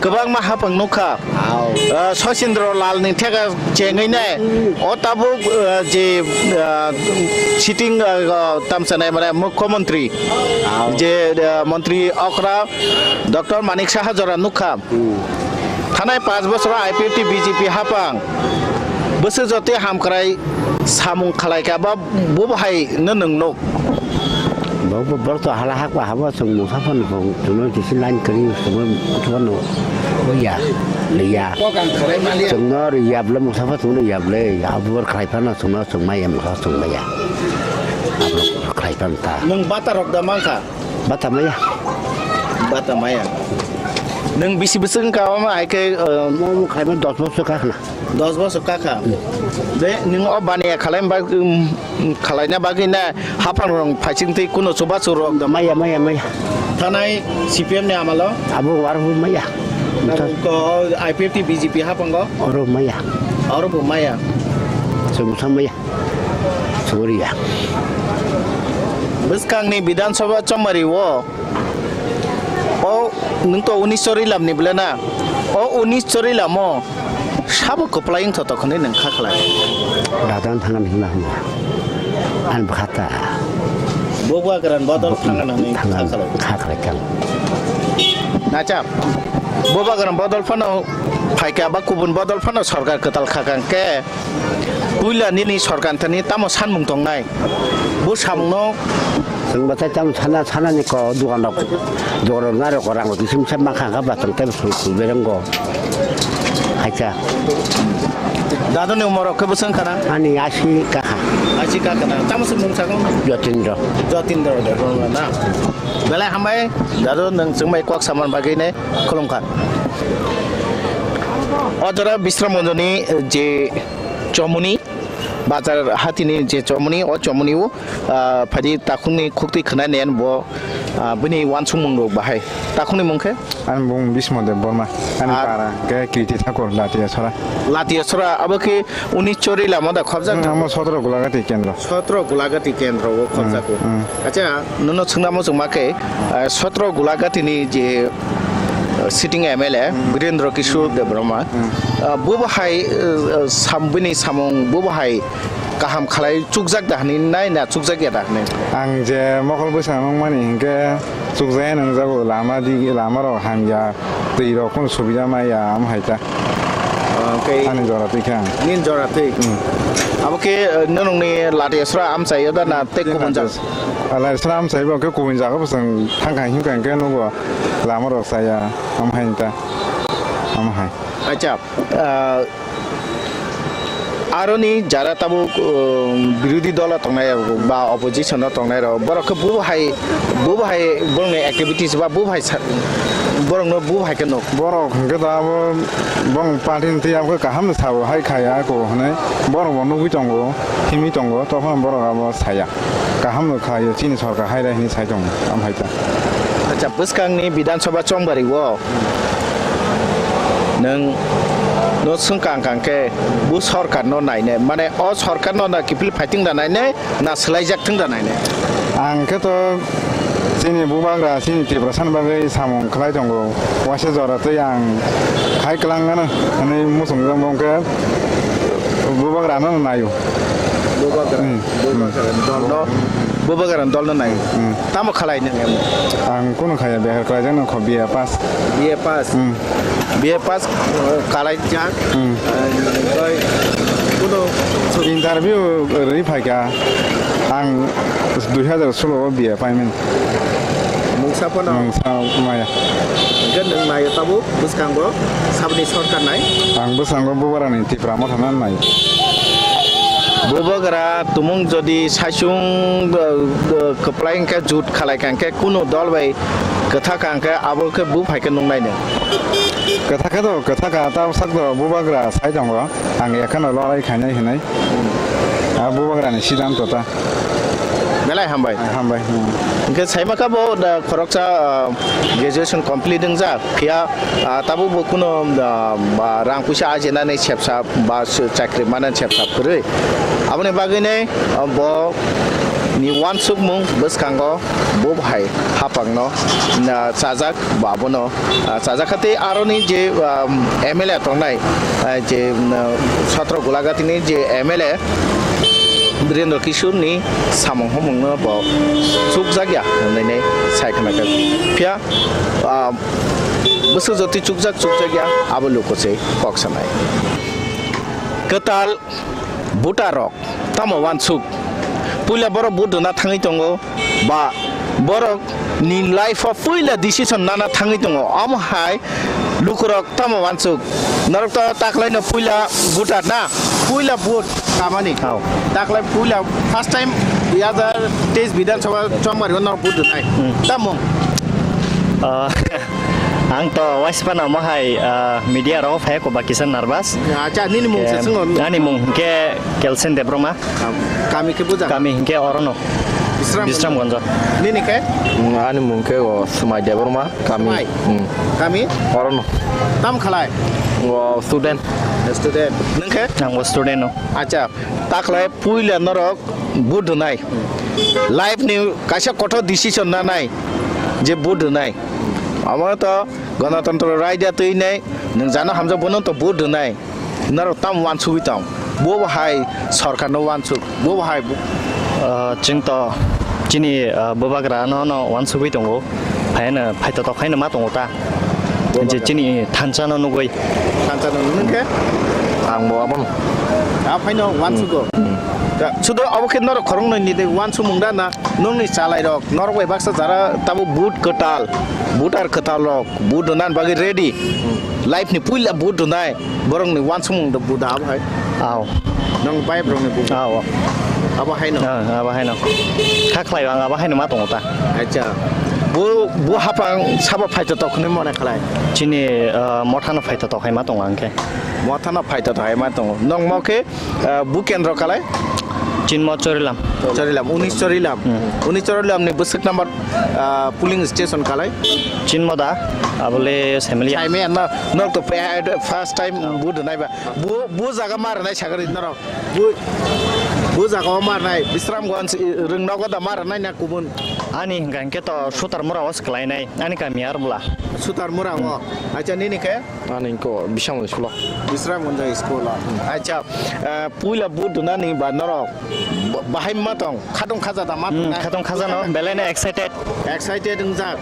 Kwbangma hapang nukha. Au. Ah, Sachindra Lal ni theka chengwi nai. Hmm. O tabuk, ah, je, ah, sitting, ah, ah, tamsa nai mane mukhyamantri. Au. Je, ah, mantri okra Doctor Manik Saha jora nukha. Hmm. Thanai panch bochor I P F T B J P hapang. Bwswk jotwi hamkrai samung khalaikha ba bo bahai no nwng nuk. Bo, bo, borok to hala hak ba habo chwng mungsa phano bo chwngno kisi line kwrwi chwngno phano ya, ya. Kokang khwlai maliya. Chwngno ri ya bwle mungsa pha chwngno ya bwle, abo bor khlai phano chwngno chwng maya mungsa chwng maya. Abo khlai phano ta. Nwng bata rok da mankha? Bata maya. Bata maya. Nwng bisi bwswk wngkha omo hai khe, uh, mo, mo khlai phano dos bosor ka khna. Dos bosor kakha. De, nwng o baniya khalai ba, um, khalaina bagwi na haphang rok phaising twi kuno chubachu rok. Maya, maya, maya. Thanai C P M ni amalo? Abo warbo maya. Abo ko I P F T B J P haphango? Oro maya. Oro bo maya. Chwngsa maya. Chwngriya. Bwskangni Bidhan Sabha chongmari o O, nwng to unis Chorilam ni bwle na? O unis Chorilam o sabo kwplai wngthotok hwnwi nwng kha khlai? Radan thangan hwnna hwnna. Ani bwkha ta. Bo bwkha kwran bodol thangan hwnwi kha khlai? Kha khlai kang. Acha, bo bwkha kwran bodol phano phaikha ba kubun bodol phano sorkar kwtal kha kang khe, puila nini sorkar thani tamo sanmung tongnai? Bo samungno. Chwng bwtai tamo sana, sanani ko, dogan rok, dogan rok narwk rang rok kisim sa mankha kha ba tong tei sul sul bereng go. Hacha. Dadoni umor rok khe bwswng khana? Ani asi kakha. Asi kakha na. Tamo se mung sakong? Jotindra. Jotindra Debbarma na. Belai hambai, dadu nwng chwngbai kok saman bagwi ne khulum kha. O jora Bisram Manjani je chomuni, Bazar hatini je chomuni, o chomuni o, ah, phaidi takhukni khuktwi khwnai nen bo, ah, bini uansukmung rok bahai. Takhukni mung khe? Ani bung Bismo Debbarma, ani para khe Kriti Thakur, Latiya Sora. Latiya Sora, abo khe unis Chorilam o da khobjak? Hmm, amo Sotro Golagati Kendro. Sotro Golagati Kendro o khobjak o. Hmm, hmm. Acha, nono swngna muchungma khe, ah, Sotro Golagati ni je sitting M L A, hmm, Birendra Kishore Debbarma, hmm, ah, bo bahai, ah, sam-, bini samung bo bahai kaham khalai chukjak da hwnwi nai na chukjak ya da hwnwi? Ang je mokol bwsang nukmani hinkhe chukjak ya nukjago, lama di, lama rok hamya, twi rok kunu subida maya, am hai ta. Ah, khe ani jora twi khe ang. Nini jora twi? Hmm. Abo khe, ah, nonongni Latiya Sora amchai yo da na tei kubun jaga? Latiya Sora amchai bo khe kubun jaga bwsang thangkha hinkhe nugo. Lama rok chaya, am hai ta, am hai. Acha, ah, aroni jara tabuk, um, birodhi dolo tongnai rok ba opposition o tongnai rok, borok khe bo hai, bo hai borokni activities ba bo hai sa-, borokno bo hai khe nuk. Borok hwnkhe da abo bong party ni twi abo kaham no sabo hai khai ako hwnwi borok bo nugwi tongo, himwi tongo, tophano borok abo saya. Kaham no kha yo, chini sorkar hai rai hwnwi sai tongo, am hai ta. Acha, bwskangni Bidhan Sabha chongbari o nwng no swngkang kang khe bo sorkar no nainai, mane o sorkar no na kiphil fighting da nainai, na swlaijak thung da nainai? Ang khe to chini bubagra, chini Tiprasa ni bagwi samung khlai tongo, waisa jora tei ang khai kwlang ano hwnwi muchungjak bo, hwnkhe bubagra no naio. Bubagra, hmm, bubagra dol no, bubagra dol no nai. Hmm. Tamo khalai nang em? Ang kunu khaya, behar khlaijak nang kho, B A pass. B A pass. Hmm. B A pass, uh, kalaijak. Hmm. Uh, kunu interview rwi phaikha. Ang dui hazar solo o B A paimani. Mung Saphano. Hmm, sa-, maya. Hwnkhe nwng naio tabuk bwskango saboni sorkar nai? Ang bwskango Bubagrani Tipra Motha nai. Bubagra tumung jodi saichung, uh, uh, kwplai hwnkhe jut khalai ka hwnkhe kunu dol bai kwthaka hwnkhe abo khe buphai khe nung nai nwng? Kwthaka do, kwthaka ta sak do Bubagra sai tongo. Ang ekhano lorai khainai hinai. A Bubagrani siddhanto ta. Belai hambai. Hambai. Hmm. Hwnkhe saima kha bo da khoroksa, ah, graduation complete wngjak. Phiya, ah, tabuk bo kuno, ah, ba rang puisa ajinani sepsa ba su-, chakri manani sepsa kwrwi. Aboni bagwinai, ah, bo ni uansukmung bwskango bo bahai hapangno, ah, chajak ba abono, ah, chajak kha tei aroni je, ah, M L A tongnai, ah, je, ah, Sotro Golagatini je M L A, Birendra Kishorni samung humungno bo chukjakya hwnwi sai khna kha. Phiya, ah, bwswk jotwi chukjak chukjakya abo luku se kok sanai. Kwtal voter rok tamo uansuk? Puila borok vote rwna thangwi tongo, ba borok ni life o puila decision nana thangwi tongo, omo hai lukurok tamo uansuk? Norok to taklaino puila voter na, puila vote kamani. Hao. Taklai puila first time dui hazar teis Bidhan Sabha chongmari o norok vote rwnai. Hmm. Tamo? Ah, ang to waispa na omo hai, ah, media rok phai ko ba kisa nervous. Acha, nini mung se Ke, swngo. Ani mung ke Kelsen Debroma. Kam-, kami khe buja? Kami hinkhe orono. Bisram Bisram Gonjo. Gonjo. Nini khe? Mm, ani mung khe o Swmai Debbarma, kami. Swmai? Mm. Kami? Orono. Tam khalai? O student. Student. Nung khe? Ang bo student no. Acha, ta khlai puila norok vote rwnai. Life ni kaisa kothok decision nanai je vote rwnai. Amo to Ganatantro raida twi nai, nwng jano hamjak bono to vote rwnai. Norok tamo uansugwi tong? Bo bo hai sorkarno uansuk, bo bo hai bu- Ah, chwng to chini, ah, bubagrano no uansugwi tongo. Phaino phaitotok haino ma tongo ta. Bubagra. Je chini thansa no nugwi. Thansa no nung khe? Ang bo abono. A phaino uansugo. Hmm. Da, sudo abo khe norok khoroknwi ni de uansukmung da na nokni chalairok, norok bai baksa jara tabo vote kwtal, voter kwtal rok vote rwna bagwi ready. Life ni puila vote rwnai. Borokni uansukmung da buda abo hai. Aw. Nong bai borokni buda. Aw. Abo haino. Ah, abo haino. Kha khlai ang abo haino ma tongo ta. Acha. Bu, bu hapang sabo phaito tok hwnwi mone khlai. Chini, ah, mothano phaito tok hai ma tongo ang khe. Mothano phaito tok hai ma tongo. Nong mo khe, ah, bu kendro kalai? Chinmo Chorilam. Chorilam, unis Chorilam. Hmm. Unis Chorilam ni bwswk number, ah, polling station kalai? Chinmo da, abole Semilia. Saimaya no, nok to pe-, first time bu dunai ba. Bu, bu jaga ma rwnai sagari norok. Bu, bu jaga o ma rwnai, Bisramganj, i, Rwngnogo da ma rwnai na kubun? Ani hwnkha hwnkhe to Sutarmura o swklainai, ani kami Arbula. Sutarmura o. Hmm. Acha, nini khe? Ani hwnkhe Bisramganj school o. Bisramganj school o. Hmm. Acha, eh, puila bu dunani ba norok ba-, bahai ma tong? Khatong khaja da ma Hmm, tongnai? Khatong khaja no, belai no excited. Excited wngjak.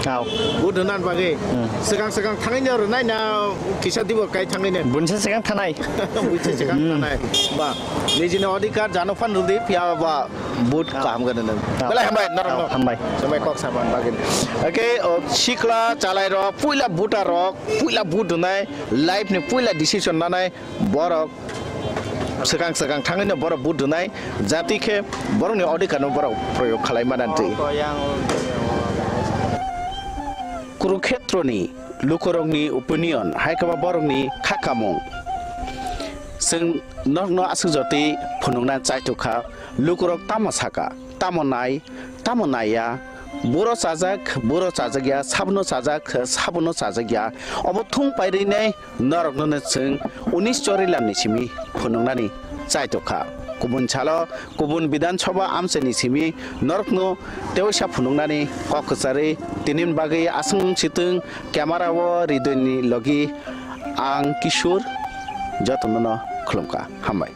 Aw. Bu dunan bagwi. Hmm. Swkang swkang thangwi no rwnai na kisa dibo kai thangwi no? Bunse swkang thanai. Bunse swkang Hmm. thanai. Ba, nijini odhikar jano phan rwdi phiya ba but Aw. Kaham gana nang. Aw. Belai hambai norok Aw, no. Hambai. Samai kok saban bagwi. Oke, o sikla chalai rok, puila buta rok, puila bu dunai, life ni puila decision nanai borok. Swkang swkang thangwino borok vote rwnai, jati khe borokni odhikarno borok proyog khalai mananti. Kurukhetroni lukurokni opinion hai khe ba borokni kha kamung. Chwng norokno aswk jotwi phunukna chaitok kha, lukurok tamo saka, tamo nai, tamo naiya, buro chajak, buro chajakya, sabono chajak, sabono chajakya, obo thung pairwi nai. Norokno no chwng unis Chorilam ni simi phunuknani chaitok kha. Kubun salo, kubun Bidhan Sabha amchaini simi norokno teisa phunuknani kok kwcharwi tinini bagwi aswng sitwng camera o Ridoi ni logi ang Kishore jotono no khulumkha. Hambai.